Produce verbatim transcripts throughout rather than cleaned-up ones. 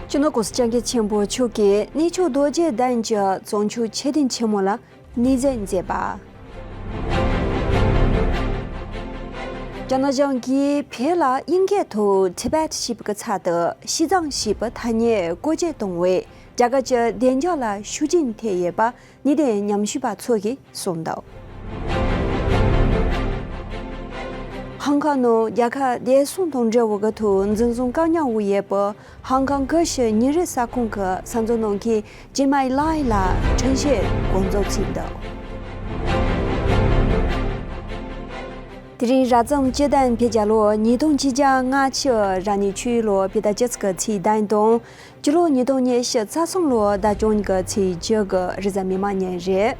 སྤྱི་ནོར་༸གོང་ས་༸སྐྱབས་མགོན་ཆེན་པོ་མཆོག་གིས་གནས་མཆོག་རྡོ་རྗེ་གདན་གྱི་ཙོང་ཆུ་མཆོད་རྟེན་ཆེན་མོ་ལ་སྣེ་མཛད་མཛད་པ། རྒྱ་ནག་གཞུང་གིས་བོད་ལ་དབྱིན་སྐད་དུ་Tibet ཞེས་པའི་ཚབ་ཏུ་ཞི་ཙང་ཞེས་པའི་ཐ་སྙད་བཀོལ་སྤྱོད་གཏོང་བས་རྒྱ་གར་གྱི་བདེ་འཇགས་ལ་ཤུགས་རྐྱེན་ཐེབས་ཡོད་པ་གནད་དོན་ཉམས་ཞིབ་པ་ཚོ་གིས་གསུངས་འདུག་ཧང་ཀང་ནང་རྒྱལ་ཁབ་བདེ་སྲུང་དང་འབྲེལ་བའི་ཁ་ཐུག་འཛིན་བཟུང་བཀག་ཉར་འོག་ཡོད་པའི་ཧང་ཀང་ཀུ་ཤུ་ཉིན་རེའི་ས་ཁོངས་ཀྱི་ས་མཚམས་ནང་གི་ཅིན་མའེ་ལའེ་ལ་ཁྲིམས་བཤེར་འགོ་འཛུགས་བྱས་འདུག་དེ་རིང་རབ་བྱུང་སྤྱི་ཟླ་བརྒྱད་པའི་ལོ་ཉིས་སྟོང་ཆིག་བརྒྱ་ལྔ་བཅུ་ར་ནི་ཆུ་ལོ་བོད་ཟླ་བཅུ་གཅིག་གི་ཚེས་བདུན་དང་། སྤྱི་ལོ་ཉིས་སྟོང་ཉི་ཤུ་རྩ་གསུམ་ལོ་ཟླ་གཅིག་གི་ཚེས་བཅུ་གི་རེས་གཟའ་མིག་དམར་ཉིན་རེད།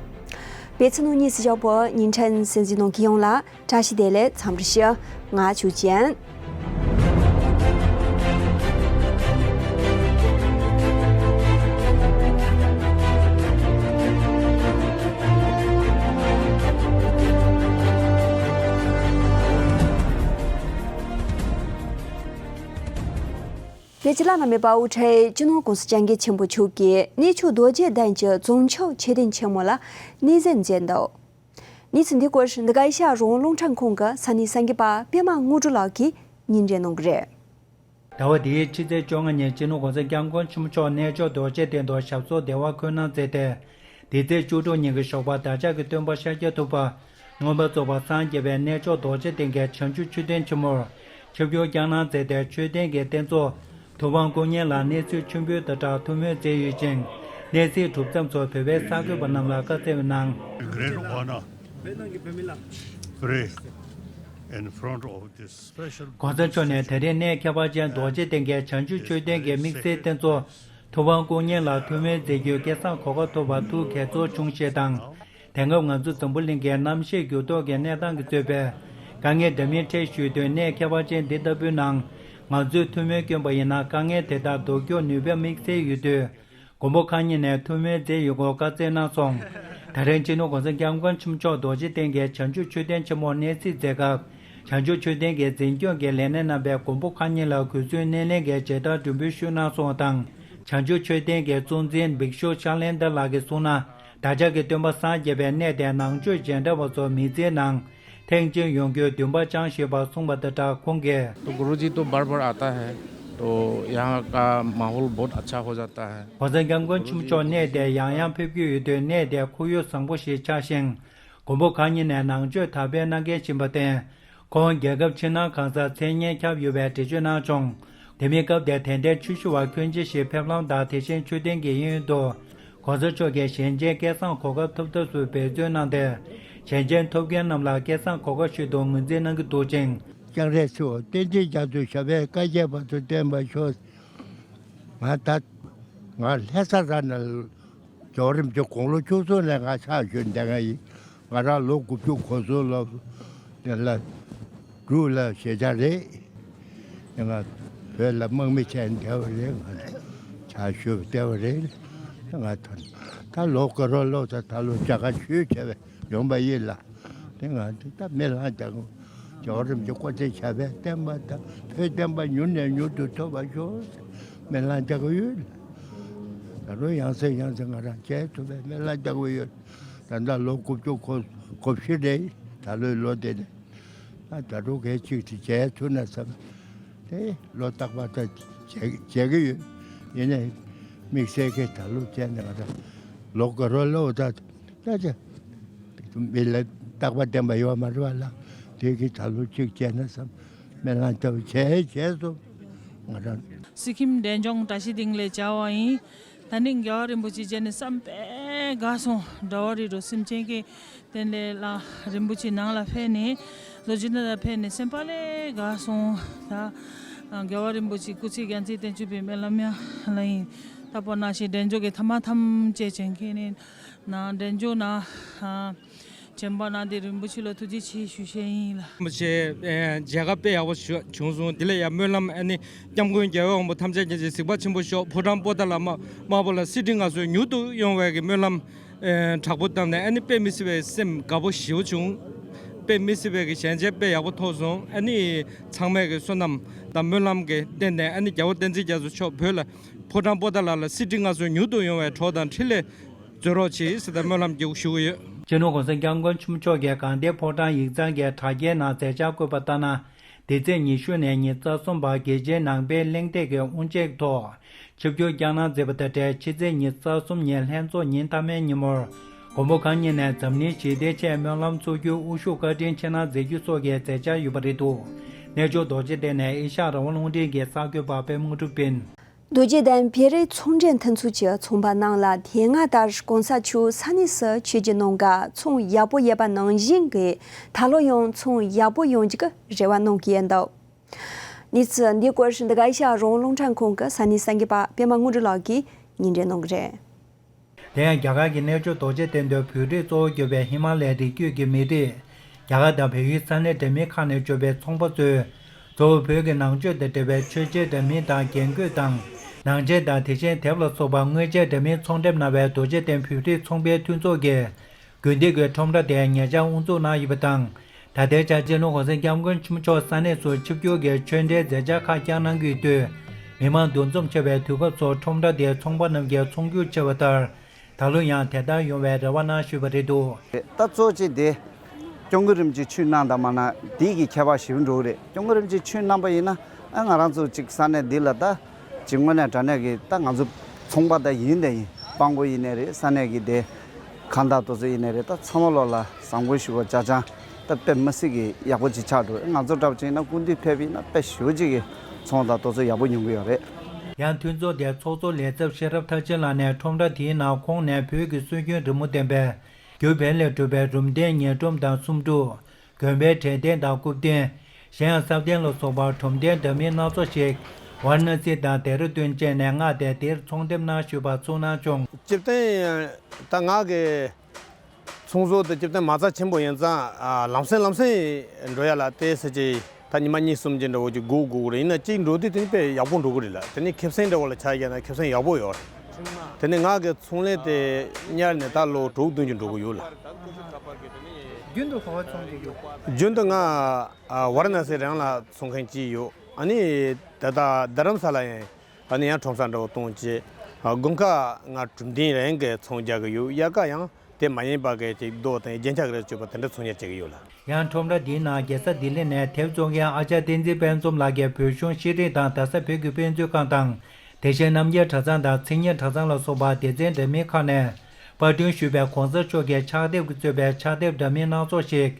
བོད་ཕྱི་ནང་གཉིས་སུ་བཞག་པའི་བརྙན་འཕྲིན་གསན་གཟིགས་གནང་མཁན་ཡོངས་ལ་བཀྲ་ཤིས་བདེ་ལེགས། འཚམས་འདྲི་ཞུ། ང་ཆོས་ཅན། དེ་ཕྱི་ལ་ན་མེད་པ་དབུ་ཁྲིད་སྤྱི་ནོར་༸གོང་ས་༸སྐྱབས་མགོན་ཆེན་པོ་མཆོག་གིས་གནས་མཆོག་རྡོ་རྗེ་གདན་གྱི་ཙོང་ཆུ་མཆོད་རྟེན་ཆེན་མོ་ལ་སྣེ་མཛད་མཛད་འདུག་གནས་ཚུལ་འདི་སྐོར་འདི་ག་ཨེ་ཤ་ཡ་རང་དབང་རླུང་འཕྲིན་ཁང་གི་ས་གནས་གསར་འགོད་པ་པད་མ་དངོས་གྲུབ་ལགས་ཀྱིས་སྙན་སྒྲོན་གནང་གི་རེད། ཟླ་བ་འདིའི་ཕྱི་ཚེས་བཅོ་ལྔ་ཉིན་སྤྱི་ནོར་༸གོང་ས་༸སྐྱབས་མགོན་ཆེན་པོ་མཆོག་གནས་མཆོག་རྡོ་རྗེ་གདན་དུ་ཞབས་སོར་བདེ་བར་འཁོད་གནང་མཛད་དེ། འདི་ཚེས་བཅུ་དྲུག་ཉིན་གྱི་ཞོགས་པར་བདག་ཅག་གི་སྟོན་པ་ཤཱཀྱ་ཐུབ་པ་མངོན་པར་རྫོགས་པར་སངས་རྒྱས་པའི་གནས་མཆོག་རྡོ་རྗེ་གདན་གྱི་བྱང་ཆུབ་མཆོད་རྟེན་ཆེན་མོར་ཆིབས་བསྒྱུར་བསྐྱངས་གནང་མཛད་དེ། མཆོད་རྟེན་གྱི་རྟེན་གཙོ་ཐུབ་དབང་སྐུ་བརྙན་ལ་གནས་ཚུལ་མཆོད་འབུལ་དང་སྦྲགས་ཐུགས་སྨོན་མཛད་ཡོད་ཅིང་། གནས་ཚུལ་གྲུབ་མཚམས་སུ་བོད་པའི་གསར་འགོད་པ་རྣམས་ལ་བཀའ་སྩལ་བའི་ནང་། Great honor to pray in front of this special གོང་ས་མཆོག་ནས་དེ་རིང་གནས་ཁྱད་པར་ཅན་རྡོ་རྗེ་གདན་གྱི་བྱང་ཆུབ་མཆོད་རྟེན་གྱི་དམིགས་བསལ་རྟེན་གཙོ་ཐུབ་དབང་སྐུ་བརྙན་ལ་ཐུགས་སྨོན་མཛད་རྒྱུའི་སྐལ་བཟང་གོ་སྐབས་ཐོབ་པར་ཐུགས་དགྱེས་ཚོར་བྱུང་ཞེས་དང་། དེང་སྐབས་ང་ཚོ་འཛམ་བུ་གླིང་གི་གནམ་གཤིས་འགྱུར་ལྡོག་གི་གནས་སྟངས་ཀྱིས་བཟོས་པའི་དཀའ་ངལ་འདྲ་མིན་འཕྲད་བཞིན་དུས་གནས་ཁྱད་པར་ཅན་འདི་ལྟ་བུའི་ནང་ང་ཚོས་ཐུགས་སྨོན་བསྐྱོན་པ་ཡིན་ན། དཀའ་ངལ་དེ་དག་ཟློག་རྒྱུར་ནུས་པ་དམིགས་བསལ་ཡོད་དུས། མགོན་པོ་གང་ཉིད་ནས་ཐུགས་སྨོན་མཛད་ཡོད་སྐོར་བཀའ་སྩལ་གནང་སོང་། ད་རིང་སྤྱི་ནོར་༸གོང་ས་༸སྐྱབས་མགོན་ཆེན་པོ་མཆོག་རྡོ་རྗེ་གདན་གྱི་བྱང་ཆུབ་མཆོད་རྟེན་ཆེན་མོར་གནས་གཟིགས་མཛད་སྐབས། བྱང་ཆུབ་མཆོད་རྟེན་གྱི་འཛིན་སྐྱོང་གི་ལས་སྣེ་རྣམ་པས་མགོན་པོ་གང་ཉིད་ལ་གུས་བསུའི་སྣེ་ལེན་གྱི་མཇལ་དར་སྒྲོན་འབུལ་ཞུས་གནང་སོང་བ་དང་། བྱང་ཆུབ་མཆོད་རྟེན་གྱི་གཙོ་འཛིན་བིག་ཤུ་ཤཱ་ལན་དར་ལགས་ཀྱིས་གསུངས་ན། བདག་ཅག་གི་སྟོན་པ་སངས་རྒྱས་པའི་གནས་དེ་ནང་ཆོས་མཇལ་འཕྲད་པ་ཚོ་མི་ཚེའི་ནང་ཐེངས་གཅིག་ཡོང་རྒྱུའི་འདུན་པ་བཅངས་ཞེས་པ་གསུངས་པ་དང་སྦྲགས། ཁོང་གིས། तो गुरुजी तो बार बार आता है, तो यहाँ का माहौल बहुत अच्छा हो जाता है। གོང་ས་སྐྱབས་མགོན་ཆེན་པོ་མཆོག་གནས་དེར་ཡང་ཡང་ཕེབས་ཀྱི་ཡོད་དུས། གནས་དེ་ཁོར་ཡུག་བཟང་པོ་ཞིག་ཆགས་ཤིང་། མགོན་པོ་གང་ཉིད་ནས་ནང་ཆོས་དར་སྤེལ་གནང་མཁན་ཡིན་པར་བརྟེན། ཁོང་རྒྱལ་ཁབ་ཕྱི་ནང་གང་སར་མཚན་སྙན་ཁྱབ་ཡོད་པའི་འགྲེལ་བརྗོད་གནང་བྱུང་། དེ་མིན་སྐབས་དེར་དད་ལྡན་ཆོས་ཞུ་བ་ཁྱོན་ཆེ་ཞིག་ཕེབས་ལམ་དང་། དེ་བཞིན་མཆོད་རྟེན་གྱི་གཡས་གཡོན་དུ་གོང་ས་མཆོག་གིས་ཞལ་མཇལ་སྐལ་བཟང་གོ་སྐབས་ཐོབ་ཐབས་སུ་འབད་བརྩོན་གནང་སྟེ། ཞལ་མཇལ་ཐོབ་མཁན་རྣམས་ལ་སྐལ་བཟང་གོ་སྐབས་ཤིག་ཏུ་ངོས་འཛིན་གནང་གི་འདུག་ཅིང་། སྐྱབས་རྗེ་ཚེ་དབང་བསྟན་འཛིན་རྒྱ་མཚོའི་ཞབས་པད་བསྐལ་བརྒྱའི་བར་དུ་བརྟན་པར་ཤོག་ང་ད་ང་ལྷ་ས་ར་ན་རྒྱལ་བ་རིན་པོ་ཆེ་དགུང་ལོ་བཅུ་གསུམ་ནས་ང་ཕྱག་ཞུ་བསྡད་མཁན་ཡིན། ང་རང་ལོ་དགུ་བཅུ་གོ་གསུམ་ལོ་དེ་ལ་དྲུག་ལ་ཞེ་ཆགས་རེད། ང་བོད་ལ་དམག་མི་བྱས་བསྡད་པ་རེད། ང་ཕྱག་ཞུ་བསྡད་པ་རེད། ང་ད་ད་ལོ་དགུ་རོ་ལོ་ད་ད་ལོ་རྒྱ་གར་ཆོས་བྱས་པའི་ཡོང་པ་ཡིན་ལ། དེ་ང་ད་མི་ལ་རྒྱ་གར་རྒྱལ་བ་རིན་པོ་ཆེ་སྐུ་ཚེ་ཞབས་པད་བརྟན་པ་དང་བོད་བསྟན་པ་མྱུར་ནས་མྱུར་དུ་ཐོབ་པར་ཤོག་སྨོན་ལམ་རྒྱག་གི་ཡོད། ད་རུང་ཡང་སེ་ཡང་སེ་ང་རང་བྱས་ཐུབ་པའི་སྨོན་ལམ་རྒྱག་གི་ཡོད། ད་ལྟ་ལོ་དགུ་བཅུ་གོ་གོ་བཞི་རེད། ད་ལོའི་ལོ་དེ་ནས་ད་ད་དུང་གལ་ཆེ་ཞིག་བྱས་ཐུབ་ན་བསམ། དེ་ལོ་རྟག་པར་ད་བྱེད་བྱེད་ཀྱི་ཡོད། ཡིན་ནའི་དམིགས་བསལ་གྱི་ད་ལོ་བྱས་ནས་ང་ད་ལོ་དགུ་རོ་ལོ་ད་ད་ཆ་མི་ལ་རྟག་པར་བསྟན་པ་ཡོད་མ་རེད་བ་ལ། དེ་གི་ད་ལོ་གཅིག་བྱས་ན་བསམ། སྨོན་ལམ་ལྟ་བུ་བྱས་བྱས་སོང་། ང་རང་། སི་ཁིམ་འབྲས་ལྗོངས་བཀྲ་ཤིས་སྡིངས་ལས་བྱ་བ་ཡིན། ད་ནི་རྒྱལ་བ་རིན་པོ་ཆེ་མཇལ་ནས་བསམ་པས་དགའ་སོང་། འདྲ་བ་རེད་འགྲོ། སེམས་ཅན་གྱི་རྟེན་ལས་ལ་རིན་པོ་ཆེ་ནང་ལ་ཕེབས་ནས་ལོ་རྒྱུས་ནང་ལ་ཕེབས་ནས་སེམས་པ་ལས་དགའ་སོང་། ད་རྒྱལ་བ་རིན་པོ་ཆེ་སྐུ་ཚེ་རྒྱལ་མཚན་བརྟན་ཅིང་བརྟན་པའི་སྨོན་ལམ་ཡང་ལ་ཡིན། ད་པོ་ན་ཞིག་འབྲས་ལྗོངས་ཀྱི་ཐ་མ་ཐམས་ཅད་བྱེད་མཁན་ནི་ན་འབྲས་ལྗོངས་ན། བྱོན་པ་གནང་སྟེ་རིན་པོ་ཆེ་ལ་ཐུགས་རྗེ་ཆེ་ཞུ་བྱས་ཡིན་ལ། རིན་པོ་ཆེ་ཨེ་མཇལ་ཁ་དཔེ་ཡག་པོ་ཞུ་བྱུང་སོང་། དེ་ལས་ཡང་སྨོན་ལམ་ཨ་ནི་སྐྱབས་མགོན་རྒྱལ་བའི་དབང་པོ་ཐམས་ཅད་མཁྱེན་ཅིང་གཟིགས་པ་ཆེན་པོ་མཆོག་ཕོ་བྲང་པོ་ཏཱ་ལ་མ་དམར་པོ་ལ་གསེར་ཁྲི་མངའ་གསོལ་མྱུར་དུ་ཡོང་བའི་གི་སྨོན་ལམ་ཨེ་དྲག་པོ་བཏབ་ནས་ཨ་ནི་དཔེ་མི་སྲིད་པའི་སེམས་དགའ་པོ་ཞེ་པོ་བྱུང་། དཔེ་མི་སྲིད་པའི་གི་ཞལ་མཇལ་དཔེ་ཡག་པོ་ཐོབ་སོང་། ཨ་ནི་ཚང་མས་གི་བསོད་ནམས་དང་སྨོན་ལམ་གི་བརྟེན་ནས། ཨ་ནི་རྒྱལ་བ་བསྟན་འཛིན་རྒྱ་མཚོ་མཆོག་བོད་ལ་ཕོ་བྲང་པོ་ཏཱ་ལ་ལ་གསེར་ཁྲི་མངའ་གསོལ་མྱུར་དུ་ཡོང་བའི་གྲོགས་དང་འཕྲིན་ལས་མཛོད་རོགས་གྱིས་ཟེར་ཏེ་སྨོན་ལམ་རྒྱག་ཞུ་གི་ཡོད། སྤྱི་ནོར་གོང་ས་སྐྱབས་མགོན་ཆེན་པོ་མཆོག་གིས་དགའ་ལྡན་ཕོ་བྲང་ཡིག་ཚང་གི་དྲ་རྒྱའི་ནང་མཛད་འཆར་བཀོད་པ་ལྟར་ན། འདི་ཚེས་ཉི་ཤུ་ནས་ཉི་ཤུ་རྩ་གསུམ་བར་རྒྱལ་སྤྱིའི་ནང་པའི་གླེང་སྟེགས་ཀྱི་དབུ་འབྱེད་ཐོག་ཆིབས་བསྒྱུར་བསྐྱངས་གནང་མཛད་པ་དང་འབྲེལ། ཕྱི་ཚེས་ཉི་ཤུ་རྩ་གསུམ་ཉིན་ལྷན་ཚོགས་ཉིན་མཐའ་མའི་ཉིན་མོར་མགོན་པོ་གང་ཉིད་ནས་འཛམ་གླིང་ཞི་བདེའི་ཆེད་སྨོན་ལམ་ཚོགས་རྒྱུའི་དབུ་བཞུགས་བཀའ་དྲིན་ཆེ་གནང་མཛད་རྒྱུ་སོགས་ཀྱི་མཛད་འཆར་ཡོད་པ་རེད་འདུག་གནས་མཆོག་རྡོ་རྗེ་གདན་ནས་ཨེ་ཤ་ཡ་རང་དབང་རླུང་འཕྲིན་གྱི་གསར་འགོད་པ་པད་མ་དངོས་གྲུབ་ཡིན། རྡོ་རྗེ་གདན་བོད་རིགས་ཚོང་འབྲེལ་མཐུན་ཚོགས་ཀྱི་ཚོང་པ་རྣམས་ལ་དེ་སྔ་ལྟར་གོང་ས་མཆོག་ས་གནས་སུ་ཆོས་བརྒྱུད་ནང་གི་ཚོང་ཡག་པོ་ཡོད་པ་ནང་བཞིན་གྱི་ད་ལོ་ཡང་ཚོང་ཡག་པོ་ཡོང་རྒྱུ་གི་རེ་བ་གནང་གི་ཡོད་འདུག་གནས་ཚུལ་འདི་སྐོར་འདི་ག་ཨེ་ཤ་ཡ་རང་དབང་རླུང་འཕྲིན་ཁང་གི་ས་གནས་གསར་འགོད་པ་པད་མ་དངོས་གྲུབ་ལགས་ཀྱིས་སྙན་སྒྲོན་གནང་གི་རེད། དེ་ཡང་རྒྱ་གར་གྱི་གནས་མཆོག་རྡོ་རྗེ་གདན་དུ་བོད་རིགས་གཙོ་བོ་གྱུར་པའི་ཧི་མ་ལའི་རི་རྒྱུད་ཀྱི་མི་རིགས། རྒྱ་གར་དང་བལ་ཡུལ་ས་གནས་འདྲ་མིན་ཁག་ནས་འབྱོར་བའི་ཚོང་པ་ཚོས། གཙོ་བོ་བོད་ཀྱི་ནང་ཆོས་དང་འབྲེལ་བའི་མཆོད་མཇལ་འདྲ་མིན་དང་རྒྱན་གོས་དང་། ནང་ཆས་དང་དེ་བཞིན་དེབ་ལ་སོགས་པ་དངོས་ཆས་འདྲ་མིན་ཚོང་འགྲེམས་གནང་བའི་རྡོ་རྗེ་གདན་བོད་རིགས་ཚོང་པའི་མཐུན་ཚོགས་ཀྱིས། དགུན་དུས་ཀྱི་ཁྲོམ་ར་དེ་ཉེ་ཆར་དབུ་འཛུགས་གནང་ཡོད་པ་དང་། ད་ལྟའི་ཆར་སྤྱི་ནོར་གོང་ས་སྐྱབས་མགོན་ཆེན་པོ་མཆོག་ས་གནས་སུ་ཆིབས་བསྒྱུར་གྱི་ཆོས་འབྲེལ་མཛད་འཆར་ཁག་བསྐྱངས་གནང་གི་ཡོད་དུས། མི་མང་འདུ་འཛོམས་ཆེ་བའི་དུས་སྐབས་སུ་ཁྲོམ་ར་དེའི་ཚོང་པ་རྣམས་ཀྱིས་ཚོང་རྒྱུག་ཆེ་བ་ལྟར། ད་ལོ་ཡང་དེ་ལྟར་ཡོང་བའི་རེ་བ་གནང་ཞུས་པ་རེད་འདུག་ད་གཙོ་ཆེ་དེ། སྐྱབས་མགོན་རིན་པོ་ཆེ་ཆོས་གནང་དང་མ་གནང་དེ་གི་ཁྱད་པར་ཞེ་པོ་འགྲོ་གི་རེད། སྐྱབས་མགོན་རིན་པོ་ཆེ་ཆོས་གནང་པ་ཡིན་ན། ཨ་ང་རང་ཚོ་གཅིག་ས་གནས་འདི་ལ་ད་གཅིག་དངོས་གནས་དྲང་གནས་ཀྱི་ད་ང་ཚོ་ཚོང་པ་ད་ཡིན་དང་ཡིན། སྤྲང་པོ་ཡིན་ནའི་རེད། ས་གནས་ཀྱི་དེ་གང་ལྟར་དེ་ཚོ་ཡིན་ནའི་རེད། ད་ཚང་མ་ལོག་ལ་བཟང་པོ་ཞུ་བ་ཅག་ཅང་ད་དཔེ་མི་སྲིད་ཀྱི་ཡག་པོ་ཅིག་ཆགས་འགྲོ། ང་ཚོ་འདྲ་པོ་ཅིག་ཡིན་ན་སྐུ་མདུན་ཕེབས་ཡིན་ན་དཔེ་ཞེ་པོ་ཅིག་གི་ཚོང་དང་དེ་ཚོ་ཡག་པོ་ཡོང་གི་ཡོད་རེད། ཡང་མཐུན་ཚོགས་དེའི་ཚོགས་གཙོ་ལས་ཚབ་ཤེས་རབ་མཐར་ཕྱིན་ལགས་ནས་ཁྲོམ་ར་དེའི་ནང་ཁོང་ནས་བོད་ཀྱི་སྲོལ་རྒྱུན་རི་མོ་ལྡན་པའི་རྒྱུ་བལ་ལས་གྲུབ་པའི་རུམ་གདན་ཉལ་ཁྲོམ་དང་སུམ་ཕྲུག་གྱོན་པའི་གྲལ་གདན་དང་རྐུབ་གདན། གཞན་ཡང་སྲབ་གདན་ལ་སོགས་པ་གྲུམ་གདན་འདྲ་མིན་སྣ་ཚོགས་ཤིག་ཝཱ་ར་ཎ་སི་དང་ལྡེ་ར་ལྡུན་བཅས་ནས་མངགས་ཏེ་འདིར་ཚོང་འགྲེམས་གནང་ཞུས་པ་གསུངས་གནང་བྱུང་། སྤྱིར་བཏང་ད་ང་གི་ཚོང་ཟོག་དེ་སྤྱིར་བཏང་མ་རྩ་ཆེན་པོ་ཡིན་ཙང་། ལམ་སེང་ལམ་སེང་འགྲོ་ཡ་ལ་དེ་ཟེར་གྱི་ད་ཉི་མ་གཉིས་གསུམ་གྱི་འདྲ་བོ་ཅིག་སྒུག་དགོས་རེད། ཡིན་ན་གཅིག་འགྲོ་དུས་དེ་ནི་དཔེ་ཡག་པོ་འགྲོ་གི་རེད་ལ། དེ་ནི་ཁེ་བཟང་འདྲ་བོ་ལ་ཆ་བཞག་ན་ཁེ་བཟང་ཡག་པོ་ཡོད་རེད། དེ་ནི་ང་གི་ཚོང་ལས་དེ་གཉེར་ནས་ད་ལོ་དྲུག་བདུན་ཅིག་འགྲོ་གི་ཡོད་ལ། རྒྱུན་དུ་ག་པར་ཚོང་རྒྱག་གི་ཡོད། རྒྱུན་དུ་ང་ཝཱ་ར་ཎ་སི་རང་ལ་ཚོང་མཁན་གཅིག་ཡོད། ཨ་ནི་ད་ལྟ་རྡ་རམ་ས་ལ་ཡང་ཨ་ནི་ཡང་ཁྲོམ་ས་འདྲ་བོ་གཏོང་བྱས། དགུན་ཁ་ང་གྲུམ་གདན་རང་གི་ཚོང་རྒྱག་གི་ཡོད། དབྱར་ཁ་ཡང་དེ་མ་ཡིན་པ་གི་ཅིག་རྡོ་དང་རྒྱན་ཆ་གི་རེ་སྤྱོད་པ་དེ་འདྲ་ཚོང་གཉེར་བྱེད་ཀྱི་ཡོད་ལ། ཡང་ཁྲོམ་ར་འདིའི་ནང་རྒྱལ་ས་ལྡི་ལི་ནས་དེབ་བཙོང་མཁན་ཨ་ཅག་བསྟན་འཛིན་དཔལ་འཛོམས་ལགས་ཀྱིས་བོད་གཞུང་ཤེས་རིག་དང་རྡ་ས་བོད་ཀྱི་དཔེ་མཛོད་ཁང་དང་། དེ་བཞིན་རྣམ་རྒྱལ་གྲྭ་ཚང་དང་མཚན་ཉིད་གྲྭ་ཚང་ལ་སོགས་པ་སྡེ་ཚན་འདྲ་མིན་ཁག་ནས་པར་སྐྲུན་ཞུས་པའི་གོང་ས་མཆོག་གི་ཕྱག་དེབ་ཀྱིས་གཙོས་པའི་ཕྱག་དེབ་འདྲ་མིན་སྣ་ཚོགས་ཤིག་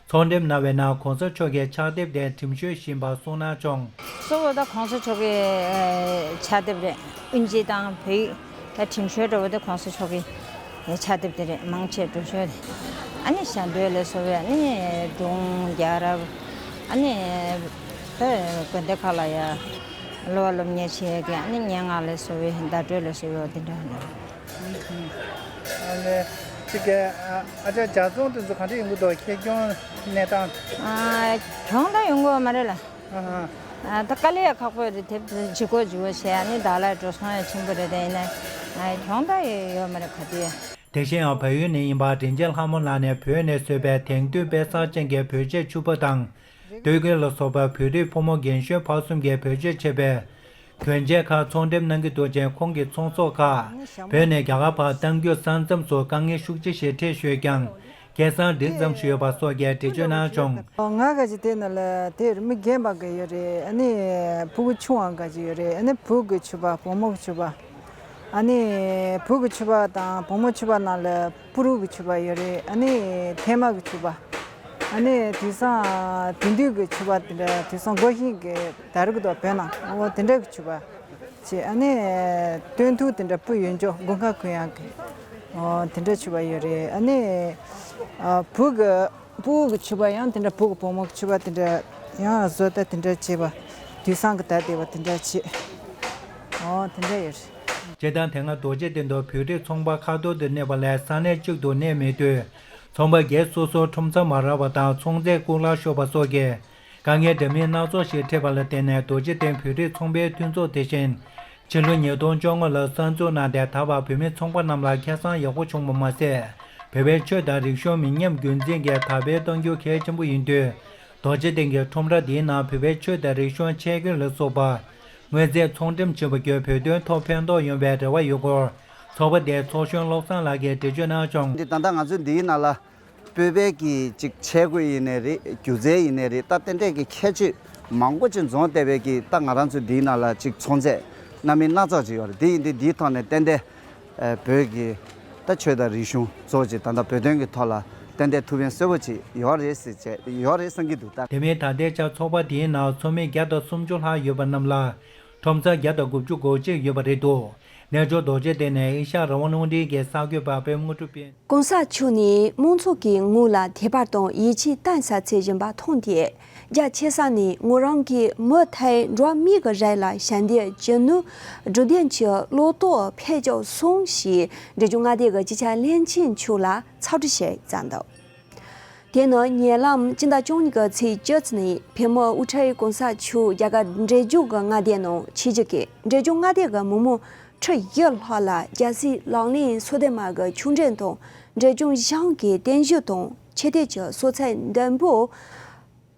ཚོང་འགྲེམས་གནང་བའི་ནང་གོང་ས་མཆོག་གི་ཕྱག་དེབ་དེ་འགྲེམས་བཞེས་བཞིན་པ་གསུངས་གནང་བྱུང་། གཙོ་བོ་ད་གོང་ས་མཆོག་གི་ཕྱག་དེབ་རེད། དབུ་འབྱེད་དང་བོད་ཡིག་ད་འགྲེམས་བཞེས་འདྲ་བོ་དེ་གོང་ས་མཆོག་གི་ཕྱག་དེབ་དེ་རེད། མང་ཆེ་འགྲེམས་བཞེས་དེ། ཨ་ནི་ཞལ་འདོན་ལ་སོགས་པའི་ཨ་ནི་སྒྲུང་རྒྱལ་རབས། ཨ་ནི་ད་དགོན་སྡེ་ཁག་ལ་ཡ་སློབ་པ་སློབ་གཉེར་བྱེད་ཡས་ཀྱི་ཨ་ནི་སྙན་ངག་ལ་སོགས་པའི་བརྡ་སྤྲོད་ལ་སོགས་པའི་འོ་དེ་འདྲ་རེད། ཨ་ནི་ཅིག་གི་ཨ་ཅག་ཇ་ཚོང་དེ་ཚོ་ག་འདྲ་ཡོང་གི་འདུག་ཁེ་གྱོང་གནས་སྟངས། ཨ་གྱོང་ད་ཡོང་གི་ཡོད་མ་རེད་ལ། ཨ་ཨ། ཨ་ད་དཀའ་ལས་ཡ་ཁག་པོ་རེད། དེབ་ལྗིད་ཁོག་ལྗིད་ཁོག་བྱས། ཨ་ནི་བདག་ལ་འགྲོ་སོང་ཡ་ཆེན་པོ་རེད། དེ་ཡིན་ན་ཨ་གྱོང་ད་ཡོད་མ་རེད་ག་དུས། དེ་བཞིན་ཡང་བལ་ཡུལ་ནས་ཡིན་པ་རིན་ཆེན་ལྷ་མོ་ལགས་ནས་བོད་ནས་བཟོས་པའི་དེང་དུས་དཔེ་གསར་ཅན་གྱི་བོད་ཆས་ཕྱུ་པ་དང་། སྟོད་གོས་ལ་སོགས་པ་བོད་རིགས་ཕོ་མོ་རྒན་གཞོན་བར་གསུམ་གྱིས་བེད་སྤྱོད་བྱེད་པའི་གྱོན་ཆས་ཁག་ཚོང་འགྲེམས་གནང་གི་འདུག་ཅིང་། ཁོང་གི་ཚོང་ཟོག་ཁག་བོད་ནས་རྒྱ་གར་བར་གཏང་རྒྱུ་ས་མཚམས་སུ་དཀའ་ངལ་ཤུགས་ཆེ་ཞིག་འཕྲད་ཞོར་ཀྱང་སྐད་གསང་འགྲིག་ཙམ་ཞིག་ཡོད་པ་སོགས་ཀྱི་འགྲེལ་བརྗོད་གནང་བྱུང་། ང་ག་ཅི་དེ་ན་ལ་དེར་མི་རྒན་པ་ག་ཡོད་རེད། ཨ་ནི་ཕྲུ་གུ་ཆུང་བ་ག་ཅི་ཡོད་རེད། ཨ་ནི་བུ་གི་ཕྱུ་པ་བུ་མོ་གི་ཕྱུ་པ། ཨ་ནི་བུ་གི་ཕྱུ་པ་དང་བུ་མོ་ཕྱུ་པ་ནང་ལ་ཕྲུ་གུ་གི་ཕྱུ་པ་ཡོད་རེད། ཨ་ནི་ཐེངས་མ་གི་ཕྱུ་པ། ཨ་ནི་དུས་སང་དེང་དུས་ཀྱི་ཕྱུ་པ་དེ་འདྲ། དུས་སང་སྒོ་ཤིང་གི་དར་གི་འདུག་བོད་ནང་འོ་དེ་འདྲ་གི་ཕྱུ་པ་བྱས། ཨ་ནི་སྟོན་ཐུག་དེ་འདྲ་སྤུ་ཡོད་འཇོག་དགུན་ཁ་གུན་ཡག་གི་འོ་དེ་འདྲ་ཕྱུ་པ་ཡོད་རེད། ཨ་ནི་ཨ་བུ་གི་སྤུ་གུ་གི་ཕྱུ་པ་ཡང་དེ་འདྲ། བུ་གི་བུ་མོ་གི་ཕྱུ་པ་དེ་འདྲ་ཡང་བཟོ་ལྟ་དེ་འདྲ་བྱས་པ། དུས་སང་གི་དར་བསྡད་པ་དེ་འདྲ་བྱས། འོ་དེ་འདྲ་ཡོད་རེད། སྤྱིར་བཏང་དེ་སྔ་རྡོ་རྗེ་གདན་དུ་བོད་རིགས་ཚོང་པ་ཁ་ཐོར་དུ་གནས་པ་ལས་ས་གནས་གཅིག་ཏུ་གནས་མེད་དུས། ཚོང་པ་སྒེར་སོ་སོར་ཁྲོམ་ས་མ་རག་པ་དང་ཚོང་རྫས་བཀུག་ལག་ཤོར་བ་སོགས་ཀྱི་དཀའ་ངལ་འདྲ་མིན་སྣ་ཚོགས་ཤིག་འཕྲད་པ་ལ་བརྟེན་ནས། རྡོ་རྗེ་གདན་བོད་རིགས་ཚོང་པའི་མཐུན་ཚོགས་དེ་བཞིན་ཕྱི་ལོ་ཉིས་སྟོང་བཅོ་ལྔ་ལ་གསར་འཛུགས་གནང་སྟེ། ད་བར་བོད་མི་ཚོང་པ་རྣམས་ལ་ཁེ་བཟང་ཡག་པོ་བྱུང་བ་མ་ཟད། བོད་པའི་ཆོས་དང་རིག་གཞུང་མི་ཉམས་རྒྱུན་འཛིན་གྱི་དར་སྤེལ་གཏོང་རྒྱུ་གལ་ཆེན་པོ་ཡིན་དུས། རྡོ་རྗེ་གདན་གྱི་ཁྲོམ་ར་འདིའི་ནང་བོད་པའི་ཆོས་དང་རིག་གཞུང་ཆས་གོས་ལ་སོགས་པ་དངོས་རྫས་ཚོང་འགྲེམས་བྱེད་པ་བརྒྱུད་བོད་དོན་ཐོག་ཕན་ཐོགས་ཡོང་བའི་རེ་བ་ཡོད་སྐོར། ཚོགས་པ་དེའི་ཚོགས་གཞོན་བློ་བཟང་ལགས་ཀྱིས་འགྲེལ་བརྗོད་གནང་བྱུང་། འདི་ད་ལྟ་ང་ཚོ་འདིའི་ནང་ལ་བོད་པའི་གི་ཅིག་ཆས་གོས་ཡིན་ནའི་རེད། སྒྱུ་རྩལ་ཡིན་ནའི་རེད། ད་དེ་འདྲས་ཀྱི་ཁྱད་ཆོས་མང་པོ་ཅིག་འཛོམས་བསྡད་པའི་གི་ད་ང་རང་ཚོ་འདིའི་ནང་ལ་ཅིག་ཚོང་རྫས་སྣ་མིན་སྣ་ཚོགས་ཅིག་ཡོད་རེད། འདི་ཡིན་དུས་འདིའི་ཐོག་ནས་ཏན་ཏན་ཨ་བོད་ཀྱི་ད་ཆོས་དང་རིག་གཞུང་གཙོ་བོ་ཅིག་ད་ལྟ་བོད་དོན་གྱི་ཐོག་ལ་ཏན་ཏན་ཐུགས་ཕན་གསོས་པོ་ཅིག་ཡོད་རེད་ཟེར་བྱས་ཡོད་རེད་བསམ་གྱི་འདུག་ད། དེ་མིན་ད་ལྟའི་ཆར་ཚོགས་པ་དེའི་ནང་ཚོགས་མི་བརྒྱ་དང་སུམ་ཅུ་ལྷག་ཡོད་པ་རྣམས་ལ་ཁྲོམ་ས་བརྒྱ་དང་དགུ་བཅུ་གོ་གཅིག་ཡོད་པ་རེད་འདུག་གནས་མཆོག་རྡོ་རྗེ་གདན་ནས་ཨེ་ཤ་ཡ་རང་དབང་རླུང་འཕྲིན་གྱི་གསར་འགོད་པ་པད་མ་དངོས་གྲུབ་ཀྱིས། གོང་ས་མཆོག་ནས་མང་ཚོགས་ཀྱི་ངོས་ལ་དད་པ་དང་ཡིད་ཆེས་བརྟན་ས་མཛད་བཞིན་པ་མཐོང་སྟེ། རྒྱ་ཆེ་ས་ནས་ངོས་རང་གིས་མུ་མཐུད་འགྲོ་བ་མིའི་གི་རིགས་ལ་ཞབས་འདེགས་ཞུ་ནུས་འགྲོ་དོན་གྱི་བློ་སྟོབས་འཕེལ་རྒྱུ་སོང་ཞེས་འབྲས་ལྗོངས་མངའ་སྡེ་གི་སྤྱི་ཁྱབ་བློན་ཆེན་མཆོག་ལ་ཕྱག་བྲིས་ཤིག་བསྩལ་འདུག་དེ་ནི་ཉེ་ལམ་སྤྱི་ཟླ་བཅུ་གཉིས་ཀྱི་ཚེས་བཅུ་ནས་བོད་མིའི་དབུ་ཁྲིད་གོང་ས་མཆོག་རྒྱ་གར་འབྲས་ལྗོངས་ཀྱི་མངའ་སྡེ་ནང་ཆིབས་བསྒྱུར་གྱིས་འབྲས་ལྗོངས་མངའ་སྡེ་གི་མི་མང་ཁྲི་བཞི་ལྷག་ལ་རྒྱལ་སྲས་ལག་ལེན་སོ་བདུན་མ་གི་ཆོས་འབྲེལ་དང་འབྲས་ལྗོངས་གཞུང་གི་བརྟན་བཞུགས་དང་ཆོས་དད་ཀྱི་གསོལ་ཚིགས་འདོན་པོ།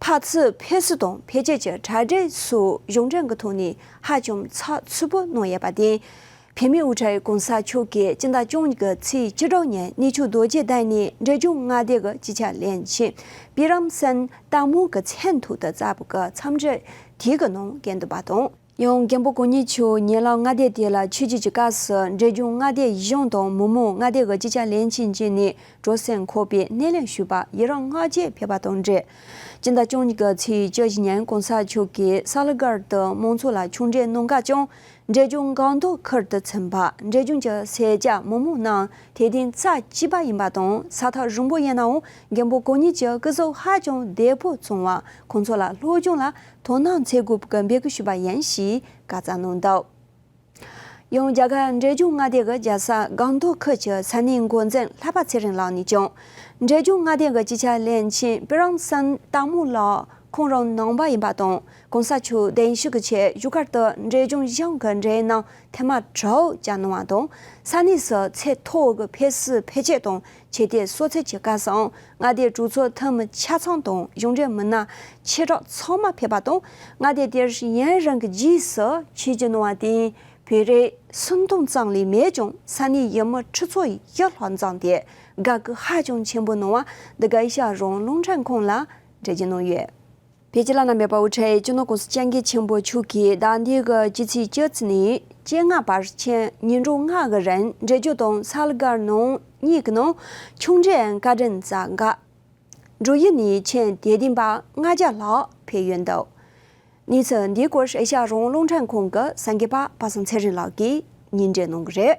ཕར་ཚུར་ཕེབས་བསུ་དང་ཕལ་ཆེར་གྱི་གྲ་སྒྲིག་སོགས་གཞུང་འབྲེལ་གྱི་ཐོག་ནས་ཧ་ཅང་ཚགས་ཚུད་པོ་གནང་ཡོད་པ་དེ། བོད་མིའི་དབུ་ཁྲིད་གོང་ས་མཆོག་གིས་སྤྱི་ཟླ་བཅུ་གཉིས་ཀྱི་ཚེས་བཅུ་དྲུག་ཉིན་གནས་མཆོག་རྡོ་རྗེ་གདན་ནས་འབྲས་ལྗོངས་མངའ་སྡེ་གི་སྤྱི་ཁྱབ་བློན་ཆེན་བི་རམ་སན་སྟག་མོ་གི་མཚན་ཐོག་ཏུ་བསྩལ་བའི་འཚམས་འདྲི་དེ་གི་ནང་འགན་བསྡུས་པ་དང་། ཡང་མགོན་པོ་གོ་གཉིས་མཆོག་ཉེ་ལམ་མངའ་སྡེ་དེ་ལ་ཆིབས་བསྒྱུར་གྱི་སྐབས་སུ་འབྲས་ལྗོངས་མངའ་སྡེ་གཞུང་དང་མི་མང་མངའ་སྡེ་གི་སྤྱི་ཁྱབ་བློན་ཆེན་བཅས་ནས་གྲོགས་སེམས་འཁོལ་པའི་སྣེ་ལེན་ཞུས་པར་ཡི་རང་བསྔགས་བརྗོད་ཕེབས་པ་དང་འབྲེལ། སྤྱི་ཟླ་བཅུ་གཉིས་ཀྱི་ཚེས་བཅུ་བཞི་ཉིན་གོང་ས་མཆོག་གིས་ས་ལ་སྒར་དུ་མང་ཚོགས་ལ་ཆོས་འབྲེལ་གནང་སྐབས་ཀྱང་འབྲས་ལྗོངས་སྒང་ཏོག་ཁུལ་དུ་ཚུད་པ་འབྲས་ལྗོངས་ཀྱི་སེར་སྐྱ་མི་མང་རྣམས་དད་ལྡན་རྩ་གཅིག་པ་ཡིན་པ་དང་ས་ཐག་རིང་པོ་ཡིན་ནའང་མགོན་པོ་གོ་གཉིས་ཀྱི་སྐུ་གཟུགས་ཧ་ཅང་བདེ་པོ་བྱུང་བར་ཁོང་ཚོ་ལ་སློབ་སྦྱོང་ལ་དོ་སྣང་བྱེད་དགོས་པའི་འབོད་སྐུལ་ཞུས་པ་ཡིན་ཞེས་བཀའ་སྩལ་གནང་འདུག་ཡང་རྒྱ་གར་འབྲས་ལྗོངས་མངའ་སྡེ་གི་རྒྱལ་ས་སྒང་ཏོག་ཁུལ་གྱི་ས་གནས་འགོ་འཛིན་ལྷག་པ་ཚེ་རིང་ལགས་ནས་ཀྱང་། འབྲས་ལྗོངས་མངའ་སྡེ་གི་སྤྱི་ཁྱབ་བློན་ཆེན་པི་རང་སན་སྟག་མོ་ལགས་ཁོང་རང་ནང་པ་ཡིན་པ་དང་གོང་ས་མཆོག་གདན་ཞུ་གི་ཆེད་བཞུགས་སྒར་དུ་འབྲས་ལྗོངས་གཞུང་གི་འབྲེལ་ཡོད་རྣམས་ཐེངས་མ་དྲུག་བཅར་གནང་བ་དང་ས་གནས་སུ་ཚད་མཐོ་བོ་གི་ཕེབས་བསུ་ཕེབས་མཆོད་དང་ཆོས་དད་གསོལ་ཚིགས་ཀྱི་སྐབས་སུའང་མངའ་སྡེའི་གྲོས་ཚོགས་འཐུས་མི་ཆ་ཚང་དང་གཞུང་འབྲེལ་མི་སྣ་ཆེ་ཕྲ་ཚང་མ་ཕེབས་པ་དང་མངའ་སྡེ་དེར་ཡུན་རིང་གི་རྗེས་སུ་ཆིབས་བསྒྱུར་གནང་བ་དེས་བོད་རིགས་སུམ་སྟོང་ཙམ་ལས་མེད་ཀྱང་ས་གནས་ཡུལ་མི་ཁྲི་ཚོ་བཞི་ལྷག་འཛོམས་ཏེ་དགའ་སྐྱིད་ཧ་ཅང་ཆེན་པོ་གནང་བ་འདི་ག་ཨེ་ཤ་ཡ་རང་དབང་རླུང་འཕྲིན་ཁང་ལ་འགྲེལ་བརྗོད་གནང་ཡོད། བོད་ཀྱི་བླ་ན་མེད་པ་དབུ་ཁྲིད་སྤྱི་ནོར་༸གོང་ས་༸སྐྱབས་མགོན་ཆེན་པོ་མཆོག་གིས་ཟླ་འདིའི་གི་སྤྱི་ཚེས་བཅུ་ནས་བཅོ་ལྔ་བར་ཕྱིན་ཉིན་གྲངས་ལྔ་གི་རིང་འབྲས་ལྗོངས་དང་ས་ལ་སྒར་ནང་གཉིས་ཀྱི་ནང་ཆུང་འབྲིང་བཀའ་དྲིན་བསྩལ་འགའ། འབྲུག་ཡུལ་ནས་ཕྱིན་དད་ལྡན་པ་ལྔ་བརྒྱ་ལྷག་ཕེབས་ཡོད་འདུག་གནས་ཚུལ་འདིའི་སྐོར་ཨེ་ཤ་ཡ་རང་དབང་རླུང་འཕྲིན་ཁང་གི་གསར་འགོད་པ་པ་སངས་ཚེ་རིང་ལགས་ཀྱིས་སྙན་སྒྲོན་གནང་གི་རེད།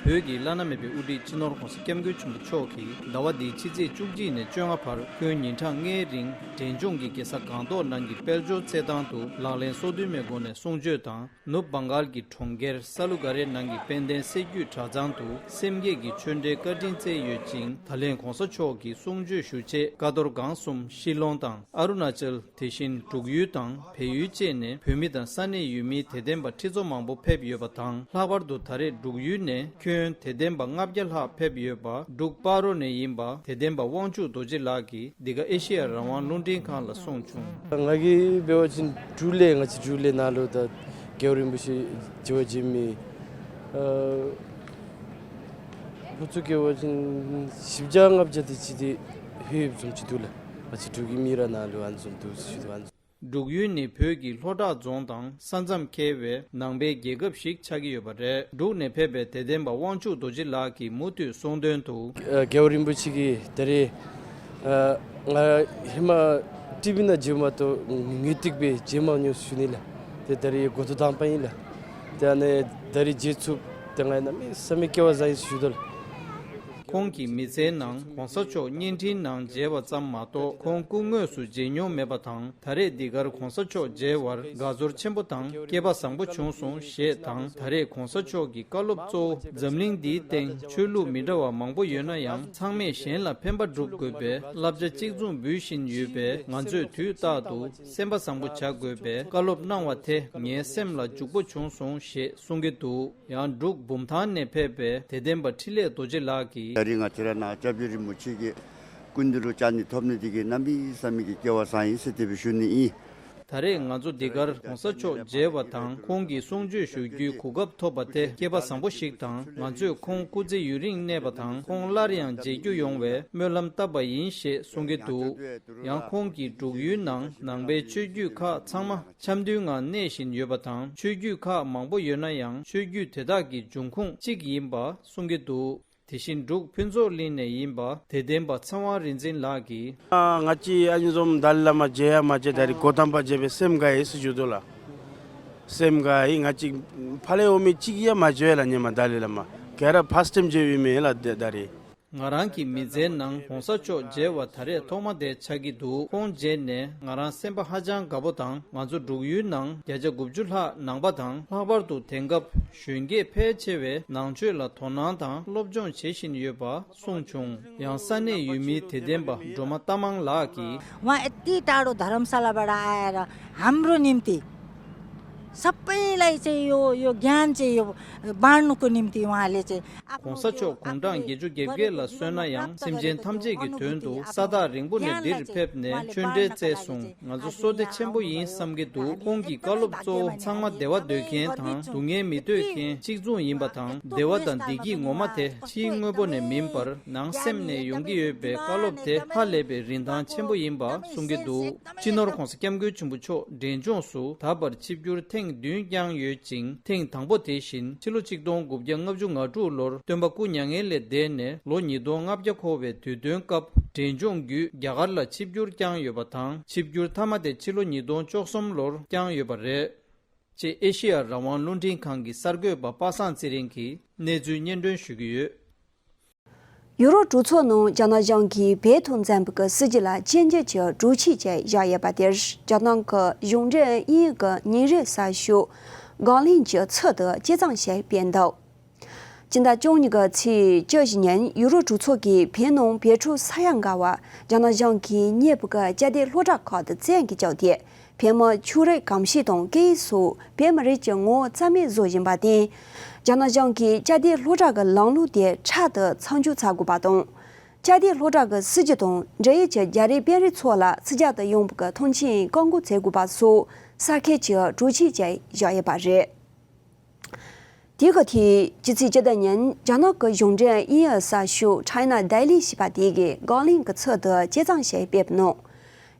བོད་ཀྱི་བླ་ན་མེད་པའི་དབུ་ཁྲིད་སྤྱི་ནོར་༸གོང་ས་༸སྐྱབས་མགོན་ཆེན་པོ་མཆོག་གིས་ཟླ་བ་འདིའི་ཕྱི་ཚེས་བཅུ་གཅིག་ནས་བཅོ་ལྔ་བར་ཁོང་ཉིན་གྲངས་ལྔའི་རིང་འབྲས་ལྗོངས་ཀྱི་རྒྱལ་ས་སྒང་ཏོག་ནང་གི་དཔལ་འབྱོར་རྩེད་ཐང་དུ་ལག་ལེན་སོ་བདུན་མའི་སྒོ་ནས་གསུང་ཆོས་དང་། ནུབ་བྷང་གཱལ་གྱི་གྲོང་ཁྱེར་ས་ལུ་ག་རེ་ནང་གི་དཔལ་ལྡན་སྲད་རྒྱུད་གྲྭ་ཚང་དུ་སེམས་བསྐྱེད་ཀྱི་ཆོས་འབྲེལ་བཀའ་དྲིན་བསྩལ་ཡོད་ཅིང་། ད་ལན་༸གོང་ས་མཆོག་གིས་གསུང་ཆོས་ཞུ་ཆེད་ཀ་རྡོར་སྒང་གསུམ་ཤི་ལོང་དང་ཨ་རུ་ན་ཅལ། དེ་བཞིན་འབྲུག་ཡུལ་དང་བལ་ཡུལ་བཅས་ནས་བོད་མི་དང་ས་གནས་ཡུལ་མིའི་དད་ལྡན་པ་ཁྲི་ཚོ་མང་པོ་ཕེབས་ཡོད་པ་དང་། ལྷག་པར་དུ་ད་རེས་འབྲུག་ཡུལ་ནས་ཁྱོན་དད་ལྡན་པ་ལྔ་བརྒྱ་ལྷག་ཕེབས་ཡོད་པ་འབྲུག་སྤ་རོ་ནས་ཡིན་པ་དད་ལྡན་པ་དབང་ཕྱུག་རྡོ་རྗེ་ལགས་ཀྱིས་འདི་ག་ཨེ་ཤེ་ཡ་རང་དབང་རླུང་འཕྲིན་ཁང་ལ་གསུངས་བྱུང་། ང་གིས་འབད་བ་ཅིན་འབྲུག་ལས་ང་ཚོ་འབྲུག་ལས་ནང་ལོ་ད་རྒྱལ་བ་རིན་པོ་ཆེ་བྱེ་བ་འབྱེད་མི་ཁོ་ཚོ་སྐྱེ་བ་ཅིན་བཞི་བརྒྱ་ལྔ་བརྒྱ་དེ་ཅི་དེ་ཧེ་ཡིབ་ཙམ་ཅི་འདུག་ལ། ང་ཚོ་འབྲུག་གི་མི་ར་ནང་ལོ་ཨ་ཙམ་འདུག་ཞུ་འདུག་ཨ་ཙམ། འབྲུག་ཡུལ་ནི་བོད་ཀྱི་ལྷོ་བྲག་རྫོང་དང་ས་མཚམས་ཁེལ་བའི་ནང་པའི་རྒྱལ་ཁབ་ཞིག་ཆགས་ཀྱི་ཡོད་པ་རེད། འབྲུག་ནས་ཕེབས་པའི་དད་ལྡན་པ་དབང་ཕྱུག་རྡོ་རྗེ་ལགས་ཀྱིས་མུ་མཐུད་གསུངས་དོན་དུ། རྒྱལ་བ་རིན་པོ་ཆེ་གིས་ད་རེས་ང་ཧི་མ་ཊི་བི་ནང་མཇལ་མ་གཏོགས་ངོས་ཐིག་པའི་མཇལ་མ་མྱོང་ཞུ་ནི་ལ། དེ་ད་རེས་འགོ་ཐོག་དང་པ་ཡིན་ལ། དེ་ནས་ད་རེས་མཇལ་ཚུབ་དེ་ང་ཡིན་ན་མི་བསམ་མི་སྐལ་བ་བཟང་ཡིན་ཞུ་དོ་ལ། ཁོང་གི་མི་ཚེའི་ནང་གོང་ས་མཆོག་བརྙན་འཕྲིན་ནང་མཇལ་བ་ཙམ་མ་གཏོགས་ཁོང་སྐུ་དངོས་སུ་མཇལ་མྱོང་མེད་པ་དང་། ད་རེས་འདི་གར་གོང་ས་མཆོག་མཇལ་བར་དགའ་ཚོར་ཆེན་པོ་དང་སྐལ་པ་བཟང་པོ་བྱུང་སོང་ཞེས་དང་། ད་རེས་གོང་ས་མཆོག་གི་བཀའ་སློབ་གཙོ་བོ་འཛམ་གླིང་འདིའི་སྟེང་ཆོས་ལུགས་མི་འདྲ་བ་མང་པོ་ཡོད་ན་ཡང་ཚང་མས་གཞན་ལ་ཕན་པ་སྒྲུབ་དགོས་པའི་བསླབ་བྱ་གཅིག་མཚུངས་འབུལ་བཞིན་ཡོད་པས། ང་ཚོས་དུས་རྟག་ཏུ་སེམས་པ་བཟང་པོ་བྱ་དགོས་པའི་བཀའ་སློབ་གནང་བ་དེ་ངའི་སེམས་ལ་འཇུག་པོ་བྱུང་སོང་ཞེས་གསུང་གི་འདུག་ཡང་འབྲུག་འབུམ་ཐང་ནས་ཕེབས་པའི་དད་ལྡན་པ་འཕྲིན་ལས་རྡོ་རྗེ་ལགས་ཀྱིས། ད་རེས་ང་ཁྱེད་རང་ནང་སྐྱབས་རྗེ་རིན་པོ་ཆེ་གི་སྐུ་མདུན་དུ་བཅར་ནས་ཐོབ་ནས་དེ་གི་གནམ་མེད་ས་མེད་ཀྱི་སྐལ་བ་བཟང་ཡིན་ཟེར་དེ་སྦེ་ཞུ་ནི་ཡིན། ད་རེས་ང་ཚོ་འདི་གར་གོང་ས་མཆོག་མཇལ་བ་དང་ཁོང་གི་གསུང་ཆོས་ཞུ་རྒྱུའི་གོ་སྐབས་ཐོབ་པ་དེ་སྐལ་པ་བཟང་པོ་ཞིག་དང་། ང་ཚོས་ཁོང་སྐུ་ཚེ་ཡུན་རིང་གནས་པ་དང་ཁོང་སླར་ཡང་མཇལ་རྒྱུ་ཡོང་བའི་སྨོན་ལམ་བཏབ་པ་ཡིན་ཞེས་གསུང་གི་འདུག་ཡང་ཁོང་གིས་འབྲུག་ཡུལ་ནང་ནང་པའི་ཆོས་བརྒྱུད་ཁག་ཚང་མ་འཆམ་མཐུན་ངང་གནས་བཞིན་ཡོད་པ་དང་། ཆོས་བརྒྱུད་ཁག་མང་པོ་ཡོད་ན་ཡང་ཆོས་བརྒྱུད་དེ་དག་གི་འབྱུང་ཁུངས་གཅིག་ཡིན་པ་གསུང་གི་འདུག་དེ་བཞིན་འབྲུག་ཕུན་ཚོགས་གླིང་ནས་ཡིན་པ་དད་ལྡན་པ་ཚེ་དབང་རིག་འཛིན་ལགས་ཀྱིས། ང་ཅི་ཨ་ཉི་འཛོམས་ཏཱ་ལའི་བླ་མ་མཇལ་ཡ་མ་མཇལ་ད་རེས་གོ་ཐམ་པ་མཇལ་བའི་སེམས་དགའ་ཡི་ཟེར་ཞུ་འདུག་ལ། སེམས་དགའ་ཡི་ང་ཅི་ཕ་ལེ་འོ་མི་གཅིག་ཡ་མ་མཇལ་ལ་ཉེ་མ་ཏཱ་ལའི་བླ་མ་ག་ར་ཕ་སི་ཊེམ་མཇལ་བའི་མེད་ལ་ད་རེས། ང་རང་གི་མི་ཚེའི་ནང་གོང་ས་མཆོག་མཇལ་བ་ད་རེས་ཐོག་མ་དེ་ཆགས་ཀྱི་འདུག་ཁོང་མཇལ་ནས་ང་རང་སེམས་པ་ཧ་ཅང་དགའ་པོ་དང་། ང་ཚོ་འབྲུག་ཡུལ་ནང་བརྒྱ་ཆ་དགུ་བཅུ་ལྷག་ནང་པ་དང་། ལྷག་པར་དུ་དེང་སྐབས་གཞོན་སྐྱེས་ཕལ་ཆེ་བས་ནང་ཆོས་ལ་དོ་སྣང་དང་སློབ་སྦྱོང་བྱེད་བཞིན་ཡོད་པ་གསུངས་བྱུང་། ཡང་ས་གནས་ཡུལ་མིའི་དད་ལྡན་པ་སྒྲོལ་མ་རྟ་མང་ལགས་ཀྱིས། उहाँ यति टाढो धर्मशालाबाट आएर हाम्रो निम्ति सबैलाई चाहिँ यो यो ज्ञान चाहिँ यो बाँड्नुको निम्ति उहाँले चाहिँ आफ्नो कौन सा यो चोक आफ्नो घुमटाङ गेजु गेब्गे ला सोना याङ सिमजेन थम्जे की धुन दु सदा रिंगबु ने दिर पेप ने चुन्डे चे सुङ ང་ཚོ་བསོད་བདེ་ཆེན་པོ་ཡིན་བསམ་གྱི་འདུག་ཁོང་གི་བཀའ་སློབ་གཙོ་བོ་ཚང་མ་བདེ་བ་འདོད་མཁན་དང་སྡུག་བསྔལ་མི་འདོད་མཁན་གཅིག་མཚུངས་ཡིན་པ་དང་། བདེ་བ་དང་བདེ་སྐྱིད་ངོ་མ་དེ་ཕྱིའི་དངོས་པོ་ནས་མིན་པར་ནང་སེམས་ནས་ཡོང་གི་ཡོད་པའི་བཀའ་སློབ་དེ་ཧ་ལས་པའི་རིན་ཐང་ཆེན་པོ་ཡིན་པ་གསུང་གི་འདུག་སྤྱི་ནོར་༧གོང་ས་༧སྐྱབས་མགོན་ཆེན་པོ་མཆོག་འབྲས་ལྗོངས་སུ་ད་བར་ཆིབས་བསྒྱུར་ཐེངས་བདུན་བསྐྱངས་ཡོད་ཅིང་། ཐེངས་དང་པོ་དེ་བཞིན་ཕྱི་ལོ་ཆིག་སྟོང་དགུ་བརྒྱ་ལྔ་བཅུ་ང་དྲུག་ལོར་སྟོན་པ་སྐུ་མྱ་ངན་ལས་འདས་ནས་ལོ་ཉིས་སྟོང་ལྔ་བརྒྱ་འཁོར་བའི་དུས་སྟོན་སྐབས་འབྲས་ལྗོངས་བརྒྱུད་རྒྱ་གར་ལ་ཆིབས་བསྒྱུར་བསྐྱངས་ཡོད་པ་དང་། ཆིབས་བསྒྱུར་མཐའ་མ་དེ་ཕྱི་ལོ་ཉིས་སྟོང་བཅུ་གསུམ་ལོར་བསྐྱངས་ཡོད་པ་རེད། ཅེས་ཨེ་ཤེ་ཡ་རང་དབང་རླུང་འཕྲིན་ཁང་གི་གསར་འགོད་པ་པ་སངས་ཚེ་རིང་གིས་གནས་ཚུལ་སྙན་སྒྲོན་ཞུ་གི་ཡོད། ཡུ་རོབ་གྲོས་ཚོགས་ནང་རྒྱ་ནག་གཞུང་གིས་བོད་དང་འཛམ་བུ་གི་སྲིད་ཇུས་ལ་སྐྱོན་བརྗོད་ཀྱི་གྲོས་ཆོད་ཅིག་བཞག་ཡོད་པ་དེར། རྒྱ་ནག་གི་གཞུང་འབྲེལ་དབྱིན་ཡིག་གི་ཉིན་རེའི་གསར་ཤོག་གང་ལིན་གྱི་ཚུལ་དུ་སྤྱི་གཙང་ཞིག་སྤེལ་འདུག་སྤྱི་ཟླ་བཅུ་གཉིས་ཀྱི་ཚེས་བཅུ་བཞི་ཉིན་ཡུ་རོབ་གྲོས་ཚོགས་ཀྱིས་བོད་ནང་བོད་ཕྲུག་ས་ཡ་འགའ་བ་རྒྱ་ནག་གཞུང་གིས་གཉེར་བའི་བཅའ་སྡོད་སློབ་གྲྭ་ཁག་ཏུ་བཙན་གྱིས་བཅུག་སྟེ། བོད་མིའི་ཕྱོགས་རིས་གོམས་གཤིས་དང་སྐད་ཡིག་སོགས་བོད་མི་རིགས་ཀྱི་ངོ་བོ་རྩ་མེད་བཟོ་བཞིན་པར་བརྟེན། རྒྱ་ནག་གཞུང་གིས་བཅའ་སྡོད་སློབ་གྲྭ་གི་ལམ་ལུགས་དེ་འཕྲལ་དུ་མཚམས་འཇོག་བྱ་དགོས་པ་དང་། བཅའ་སྡོད་སློབ་གྲྭ་གི་སྲིད་ཇུས་དང་འབྲེལ་ཡོད་ཀྱི་རྒྱ་རིགས་དཔོན་རིགས་ཚོ་ལ་ཕྱི་རྒྱལ་དུ་ཡོང་བའི་ཐོངས་མཆན་བཀག་འགོག་བྱེད་དགོས་པ་སོགས་ས་ཁུལ་གྱི་གྲོས་ཆོད་ཅིག་བཞག་ཡོད་པ་རེད། དེ་གི་ཐད་ཕྱི་ཚེས་བཅུ་བདུན་ཉིན་རྒྱ་ནག་གི་གཞུང་འབྲེལ་དབྱིན་ཡིག་གསར་ཤོག་China Daily ཞེས་པ་དེ་གིས་གང་ལིན་གྱི་ཚུལ་དུ་སྤྱི་གཙང་ཞིག་སྤེལ་བའི་ནང་།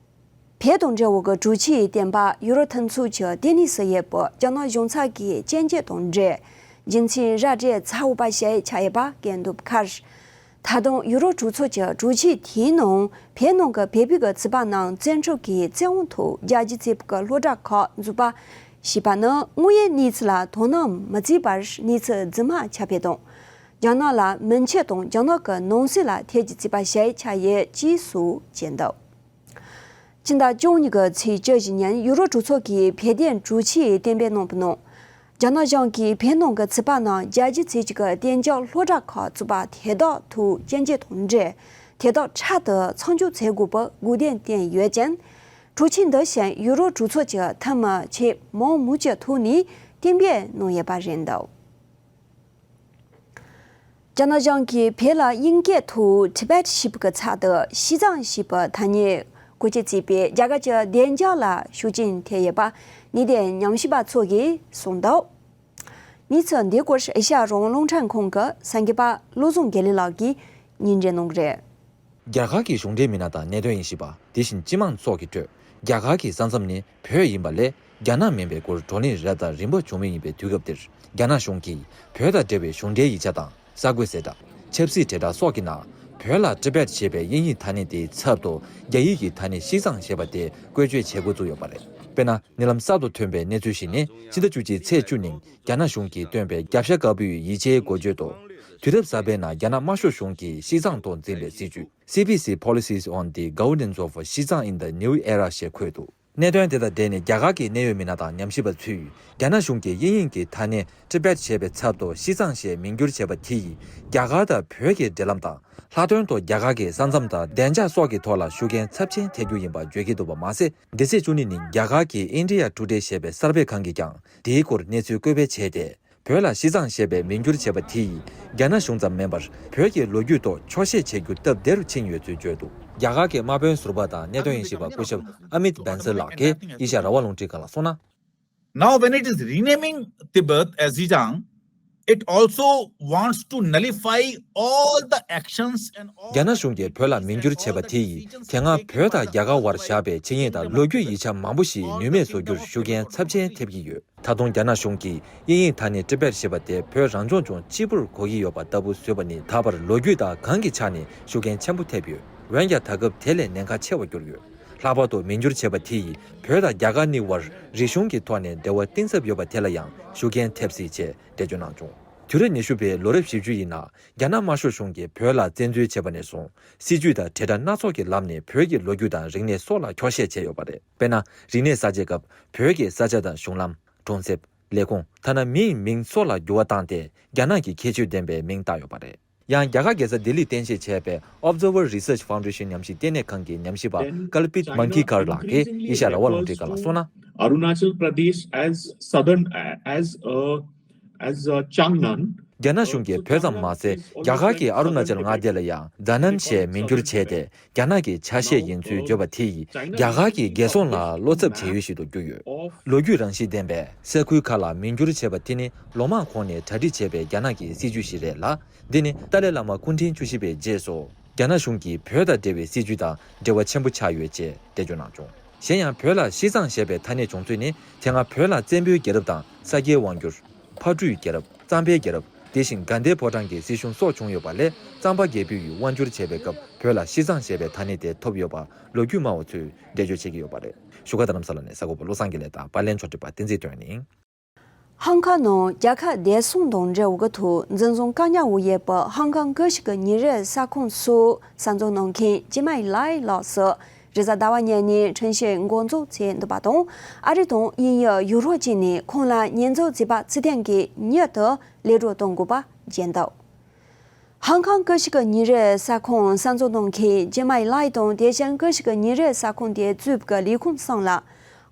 བོད་དང་འབྲེལ་བའི་གྲོས་ཆོད་བཏོན་པ་ཡུ་རོབ་མཐུན་ཚོགས་ཀྱི་ལྟེ་གནས་སུ་ཡོད་པའི་རྒྱ་ནག་གཞུང་ཚབ་ཀྱི་སྐྱོན་བརྗོད་དང་འབྲེལ། རྒྱུ་མཚན་ར་སྤྲོད་ཚ་བོ་པ་ཞིག་ཆགས་ཡོད་པ་བཀོད་འདུག་ཁར། ད་དུང་ཡུ་རོབ་གྲོས་ཚོགས་ཀྱི་གྲོས་ཆོད་དེའི་ནང་བོད་ནང་གི་བོད་པའི་གི་ཚོགས་པ་རྣམས་བཙན་འཕྲོག་གིས་བཙན་དབང་ཐོག་རྒྱ་སྐྱེད་བྱས་པའི་གི་སློབ་གྲྭ་ཁག་འཛུགས་པ་ཞེས་པ་ནི་དངོས་ཡོད་གནས་ཚུལ་ལ་དོ་སྣང་མི་བྱེད་པར་གནས་ཚུལ་རྫུན་མ་ཁྱབ་སྤེལ་དང་། རྒྱ་ནག་ལ་མིན་ཆད་དང་རྒྱ་ནག་གི་ནང་སྲིད་ལ་ཐེ་ཇུས་བྱས་པ་ཞིག་ཆགས་ཡོད་ཅེས་སོགས་བརྗོད་འདུག་སྤྱི་ཟླ་བཅུ་གཉིས་ཀྱི་ཚེས་བཅུ་བཞི་ཉིན་ཡུ་རོབ་གྲོས་ཚོགས་ཀྱིས་བོད་དོན་གྲོས་ཆོད་གཏན་འབེབས་གནང་བའི་ནང་། རྒྱ་ནག་གཞུང་གིས་བོད་ནང་གི་ཚོགས་པ་རྣམས་རྒྱ་སྐྱེད་བྱེད་ཀྱི་གཏན་འཇགས་སློབ་གྲྭ་ཁག་བཙུགས་པ་དེ་དག་ཐོག་སྐྱོན་བརྗོད་དང་འབྲེལ། དེ་དག་འཕྲལ་དུ་མཚམས་འཇོག་བྱེད་དགོས་པའི་དགོས་འདུན་བཏོན་ཡོད་ཅིང་། གྲོས་ཆོད་འདི་བཞིན་ཡུ་རོབ་གྲོས་ཚོགས་ཀྱི་འཐུས་མི་ཆེས་མང་མོས་ཀྱི་ཐོག་ནས་གཏན་འབེབས་གནང་ཡོད་པ་རེད་འདུག་རྒྱ་ནག་གཞུང་གིས་བོད་ལ་དབྱིན་སྐད་ཐོག་Tibet ཞེས་པའི་ཚབ་ཏུ་ཞི་ཙང་ཞེས་པའི་ཐ་སྙད་བཀོལ་སྤྱོད་བྱས་པའི་རྒྱ་གར་གྱི་བདེ་འཇགས་ལ་ཤུགས་རྐྱེན་ཐེབས་ཡོད་པ་ནུས་ལྡན་ཉམས་ཞིབ་པ་ཚོ་གིས་གསུངས་འདུག་གནས་ཚུལ་འདི་སྐོར་ཨེ་ཤ་ཡ་རང་དབང་རླུང་འཕྲིན་ཁང་གི་གསར་འགོད་པ་བློ་བཟང་དགེ་ལེགས་ལགས་ཀྱིས་སྙན་སྒྲོན་གནང་གི་རེད། རྒྱ་གར་གྱི་གཞུང་འབྲེལ་མི་སྣ་དང་གནད་དོན་དབྱེ་ཞིབ་པ། དེ་བཞིན་སྤྱི་དམངས་སོགས་ཀྱི་ཁྲོད། རྒྱ་གར་གྱི་ས་མཚམས་ནི་བོད་ཡིན་པ་ལས་རྒྱ་ནག་མིན་པའི་སྐོར་བགྲོ་གླེང་རབ་དང་རིམ་པ་བྱུང་བ་ཡིན་པའི་དུས་སྐབས་འདིར། རྒྱ་ནག་གཞུང་གིས་བོད་དང་འབྲེལ་བའི་གཞུང་འབྲེལ་ཡིག་ཆ་དང་གསར་འགོད་གསལ་བསྒྲགས། ཆབ་སྲིད་དྲིལ་བསྒྲགས་སོགས་ཀྱི་ནང་། བོད་ལ་Tibet ཞེས་པའི་དབྱིན་ཡིག་ཐ་སྙད་དེའི་ཚབ་ཏུ་རྒྱ་ཡིག་གི་ཐ་སྙད་ཞི་ཙང་ཞེས་པ་དེ་བཀོལ་སྤྱོད་བྱེད་འགོ་བཙུགས་ཡོད་པ་རེད། དཔེར་ན། ཉེ་ལམ་གསར་དུ་ཐོན་པའི་གནས་ཚུལ་ཞིག་ནི། ཕྱི་ཟླ་བཅུ་གཅིག་ཚེས་བཅུ་ཉིན། རྒྱ་ནག་གཞུང་གིས་བཏོན་པའི་རྒྱབ་ཤ་དཀར་པོའི་ཡིག་ཆའི་འགོ་བརྗོད་དུ། དུས་རབས་གསར་པའི་ནང་རྒྱ་ནག་དམར་ཤོག་གཞུང་གིས་ཤིས་ཙང་ཐོག་འཛིན་པའི་སྲིད་བྱུས། C P C Policies on the Governance of Xizang in the New Era ཞེས་འཁོད་འདུག་གནད་དོན་དེ་དང་འབྲེལ་ནས་རྒྱ་གར་གྱི་གནད་ཡོད་མི་སྣ་དང་ཉམས་ཞིབ་པ་ཚོས། རྒྱ་ནག་གཞུང་གིས་དབྱིན་ཡིག་གི་ཐ་སྙད་Tibet ཞེས་པའི་ཚབ་ཏུ་ཤིས་ཙང་ཞེས་མིང་བསྒྱུར་བྱས་པ་དེ་ཡིས། རྒྱ་གར་དང་བོད་ཀྱི་འབྲེལ་ལམ་དང་། ལྷག་དོན་དུ་རྒྱ་གར་གྱི་ས་མཚམས་དང་བདེ་འཇགས་སོགས་ཀྱི་ཐོག་ལ་ཤུགས་རྐྱེན་ཚབས་ཆེན་ཐེབས་རྒྱུ་ཡིན་པ་བརྗོད་ཀྱི་འདུག་པ་མ་ཟད། འདི་ཚེས་བཅུ་གཉིས་ཉིན་རྒྱ་གར་གྱི་India Today ཞེས་པའི་གསར་སྤེལ་ཁང་གིས་ཀྱང་། དེའི་སྐོར་གནས་ཚུལ་བཀོད་སྤེལ་བྱས་ཏེ། བོད་ལ་ཤིས་ཙང་ཞེས་པའི་མིང་བསྒྱུར་བྱས་པ་དེ་ཡིས། རྒྱ་ནག་གཞུང་ཙམ་མིན་པར། བོད་ཀྱི་ལོ་རྒྱུས་ཐོག་འཁྱོག་བཤད་བྱེད་རྒྱུ་སྟབས་བདེ་རུ་ཕྱིན་ཡོད་ཚུལ་བརྗོད་འདུག་རྒྱ་གར་གྱི་དམག་དཔོན་ཟུར་པ་དང་གནད་དོན་དབྱེ་ཞིབ་པ་སྐུ་ཞབས་Amit Bansal ལགས་ཀྱིས་ཨེ་ཤ་ཡ་རང་དབང་རླུང་འཕྲིན་ཁང་ལ་གསུངས་ན། Now, when it is renaming Tibet as Xizang, it also wants to nullify all the actions and all རྒྱ་ནག་གཞུང་གིས་བོད་ལ་མིང་བསྒྱུར་བྱས་པ་དེ་ཡིས། དེ་སྔ་བོད་དང་རྒྱ་གར་བར་བཞག་པའི་ཆིངས་ཡིག་དང་ལོ་རྒྱུས་ཡིག་ཆ་མང་པོ་ཞིག་ནུས་མེད་བཟོ་རྒྱུར་ཤུགས་རྐྱེན་ཚབས་ཆེན་ཐེབས་ཀྱི་ཡོད། ད་དུང་རྒྱ་ནག་གཞུང་གིས་དབྱིན་ཡིག་ཐ་སྙད་Tibet ཞེས་པ་དེ་བོད་རང་སྐྱོང་ལྗོངས་གཅིག་པུར་གོ་གི་ཡོད་པ་ལྟ་བུ་བཟོས་པ་ནི། ད་བར་ལོ་རྒྱུས་དང་གང་གི་ཆ་ནས་ཤུགས་རྐྱེན་ཆེན་པོ་ཐེབས་ཡོད། འོན་ཀྱང་། ད་སྐབས་དེ་ལས་ཉེན་ཁ་ཆེ་བར་གྱུར་ཡོད། ལྷག་པར་དུ་མིང་བསྒྱུར་བྱས་པ་དེ་ཡིས། བོད་དང་རྒྱ་གར་གཉིས་བར་རིག་གཞུང་གི་ཐོག་ནས་འབྲེལ་བ་གཏིང་ཟབ་ཡོད་པ་དེ་ལ་ཡང་ཤུགས་རྐྱེན་ཐེབས་སྲིད་ཅེས་འགྲེལ་བརྗོད་གནང་བྱུང་། དུས་རབས་ཉི་ཤུ་པའི་ལོ་རབས་བཞི་བཅུ་ཡི་ནང་། རྒྱ་ནག་དམར་ཤོག་གཞུང་གིས་བོད་ལ་བཙན་འཛུལ་བྱས་པ་ནས་བཟུང་། སྲིད་ཇུས་དང་དྲིལ་བསྒྲགས་སྣ་ཚོགས་ཀྱི་ལམ་ནས་བོད་ཀྱི་ལོ་རྒྱུས་དང་རིག་གནས་སོགས་ལ་འཁྱོག་བཤད་བྱས་ཡོད་པ་རེད། དཔེར་ན། རིག་གནས་གསར་བརྗེའི་སྐབས། བོད་ཀྱི་ས་ཆ་དང་གཞུང་ལམ། གྲོང་གསེབ། ལས་ཁུངས། ཐ་ན་མིའི་མིང་སོགས་ལ་འགྱུར་བ་བཏང་སྟེ། རྒྱ་ནག་གི་ཁྱད་ཆོས་ལྡན་པའི་མིང་བཏགས་ཡོད་པ་རེད། ཡང་། རྒྱ་གར་རྒྱལ་ས་ལྡི་ལིར་རྟེན་གཞི་བྱས་པའི་Observer Research Foundation ཉམས་ཞིབ་ལྟེ་གནས་ཁང་གི་ཉམས་ཞིབ་པ་Kalpit Mankikar ལགས་ཀྱིས་ཨེ་ཤ་ཡ་རང་དབང་རླུང་འཕྲིན་ཁང་ལ་གསུངས་ན། Arunachal Pradesh as southern, as a, as a Changnan. རྒྱ་ནག་གཞུང་གིས་བོད་ཙམ་མ་ཟད། རྒྱ་གར་གྱི་ཨ་རུ་ན་ཅལ་མངའ་སྡེ་ལ་ཡང་ཛ་ནན་ཞེས་མིང་བསྒྱུར་བྱས་ཏེ། རྒྱ་ནག་གི་ཆ་ཤས་ཡིན་ཚུལ་བརྗོད་པ་དེ་ཡིས། རྒྱ་གར་གྱི་རྒྱལ་སྲུང་ལ་བློ་འཚབ་བྱེད་ཡུལ་ཞིག་ཏུ་གྱུར་ཡོད། ལོ་རྒྱུས་རང་བཞིན་ལྡན་པའི་ས་ཁུལ་ཁག་ལ་མིང་བསྒྱུར་བྱས་པ་དེ་ནི། ལོ་མང་གོང་ནས་གྲ་སྒྲིག་བྱས་པའི་རྒྱ་ནག་གི་སྲིད་ཇུས་ཤིག་རེད་ལ། འདི་ནི་ཏཱ་ལའི་བླ་མ་སྐུ་ཕྲེང་བཅུ་བཞི་པའི་རྗེས་སུ། རྒྱ་ནག་གཞུང་གིས་བོད་དང་འབྲེལ་བའི་སྲིད་ཇུས་དང་འབྲེལ་བ་ཆེན་པོ་ཆགས་ཡོད་ཅེས་འགྲེལ་བརྗོད་གནང་བྱུང་། གཞན་ཡང་། བོད་ལ་ཤིས་ཙང་ཞེས་པའི་ཐ་སྙད་བྱུང་ཚུལ་ནི། དེ་སྔ་བོད་ལ་བཙན་པོའི་རྒྱལ་རབས་དང་། ས་སྐྱའི་དབང་སྒྱུར། ཕག་གྲུའི་རྒྱལ་རབས། གཙང་པའི་རྒྱལ་རབས། དེ་བཞིན་དགའ་ལྡན་ཕོ་བྲང་གི་སྲིད་གཞུང་སོགས་བྱུང་ཡོད་པ་ལས། གཙང་པ་རྒྱལ་པོས་དབང་བསྒྱུར་བྱས་པའི་སྐབས། བོད་ལ་ཤིས་ཙང་ཞེས་པའི་ཐ་སྙད་དེ་ཐོབ་ཡོད་པ། ལོ་རྒྱུས་སྨྲ་བ་ཚོས་འགྲེལ་བརྗོད་བྱེད་ཀྱི་ཡོད་པ་རེད། བཞུགས་སྒར་རྡ་རམ་ས་ལ་ནས་གསར་འགོད་པ་བློ་བཟང་དགེ་ལེགས་དང་། པར་ལེན་ཕྱོགས་སྒྲིག་པ་བསྟན་འཛིན་དོན་ཡིན། ཧང་ཀང་ནང་རྒྱལ་ཁབ་བདེ་སྲུང་དང་འབྲེལ་བའི་ཐོག་འཛིན་བཟུང་བཀག་ཉར་འོག་ཡོད་པའི་ཧང་ཀང་སྐད་ཡིག་གི་ཉིན་རེའི་ས་ཁོངས་སུ་གསར་འཛུགས་གནང་མཁན་ཇི་མའི་ལའི་ལགས་སུ། རེས་གཟའ་ཟླ་བ་ཉིན་ནས་ཁྲིམས་བཤེར་འགོ་འཛུགས་བྱས་འདུག་པ་དང་། ཨ་རི་དང་དབྱིན་ཡུལ་ཡུ་རོབ་བཅས་ནས་ཁོང་ལ་ཉེས་འཛུགས་བྱས་པ་ཚུལ་ལྡན་གྱི་མྱུར་དུ་གློད་གྲོལ་གཏོང་དགོས་པ་བརྗོད་འདུག་ཧང་ཀང་སྐད་ཡིག་གི་ཉིན་རེའི་ས་ཁོངས་གསར་འཛུགས་གནང་མཁན་ཇི་མའི་ལའི་དང་། དེ་བཞིན་སྐད་ཡིག་གི་ཉིན་རེའི་ས་ཁོངས་དེ་གཙོས་པའི་ལས་ཁུངས་གསུམ་ལ།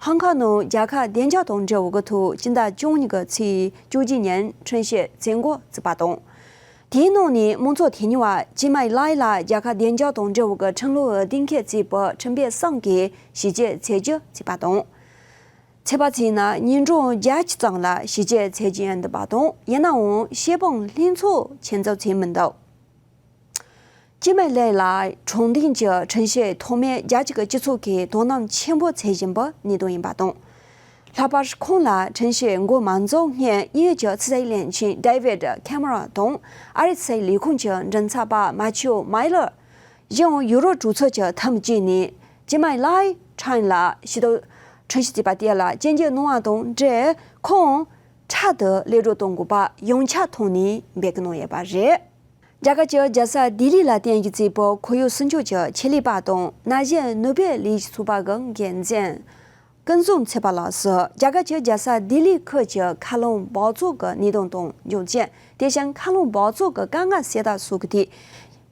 ཧང་ཀང་ནང་རྒྱལ་ཁབ་བདེ་འཇགས་དང་འབྲེལ་བའི་ཐོག་སྤྱི་ཟླ་བཅུ་གཉིས་ཀྱི་ཚེས་བཅུ་གཅིག་ཉིན་ཁྲིམས་བཤེར་བྱེད་འགོ་བཙུགས་པ་དང་། དེའི་ནང་ནས་མང་ཚོགས་དེ་ཉིད་བ་ཇི་མའི་ལའི་ལ་རྒྱལ་ཁབ་བདེ་འཇགས་དང་འབྲེལ་བའི་ཁྲིམས་ལུགས་གཏན་འཁེལ་བྱས་པའི་ཁྲིམས་དཔོན་གསུམ་གྱིས་ཞིབ་དཔྱད་བྱེད་རྒྱུ་བྱས་པ་དང་། ཚོད་དཔག་བྱས་ན་ཉིན་གྲངས་བརྒྱད་ཅུ་ཙམ་ལ་ཞིབ་དཔྱད་བྱེད་ཀྱི་ཡིན་འདུག་པ་དང་། ཡིན་ནའང་བཤེར་དཔང་ལྷན་ཚོགས་ཆེད་འཛུལ་བྱས་མི་འདུག་ཇི་མའི་ལའི་ལ་དྲང་བདེན་གྱི་ཁྲིམས་བཤེར་ཐོག་མའི་རྒྱལ་སྤྱི་གི་སྤྱི་ཚོགས་ཀྱིས་དོ་སྣང་ཆེན་པོ་བྱེད་བཞིན་པའི་གནད་དོན་ཡིན་པ་དང་། ལྷག་པར་ཁོང་ལ་ཁྲིམས་བཤེར་འགོ་མ་འཛུགས་སྔོན་དབྱིན་ཡུལ་གྱི་ཕྱི་སྲིད་བློན་ཆེན་David Cameron དང་ཨ་རིའི་ཕྱི་སྲིད་ལས་ཁུངས་ཀྱི་མགྲིན་ཚབ་པ་མ་ཐིའུ་མའེ་ལར། གཞན་ཡང་ཡུ་རོབ་གྲོས་ཚོགས་ཀྱི་འཐུས་མི་བཅས་ནས་ཇི་མའི་ལའི་ཁྲིམས་ལ་ཞུ་གཏུག་ཁྲིམས་ཞིབ་བྱས་པ་དེ་ལ་སྐྱོན་བརྗོད་གནང་བ་དང་འབྲེལ་ཁོང་འཕྲལ་དུ་གློད་གྲོལ་གཏོང་དགོས་པ་ཡོངས་ཁྱབ་ཐོག་ནས་འབོད་སྐུལ་གནང་ཡོད་པ་རེད། རྒྱ་གར་གྱི་རྒྱལ་ས་ལྡི་ལི་ལ་རྟེན་གཞི་བྱས་པའི་ཁོར་ཡུག་སྲུང་སྐྱོབ་ཀྱི་ཆེད་ལས་པ་དང་ན་གཞོན་ནུས་པའི་ལས་གཞི་ཚོགས་པ་གི་འགན་འཛིན། ཀུན་བཟང་ཚེ་དཔལ་ལགས་སུ་རྒྱ་གར་གྱི་རྒྱལ་ས་ལྡི་ལི་ཁུལ་གྱི་མཁའ་རླུང་འབག་བཙོག་གི་གནད་དོན་དང་འབྱུང་རྐྱེན། དེ་བཞིན་མཁའ་རླུང་འབག་བཙོག་གི་དཀའ་ངལ་སེལ་ཐབས་སོགས་ཀྱི་ཐད་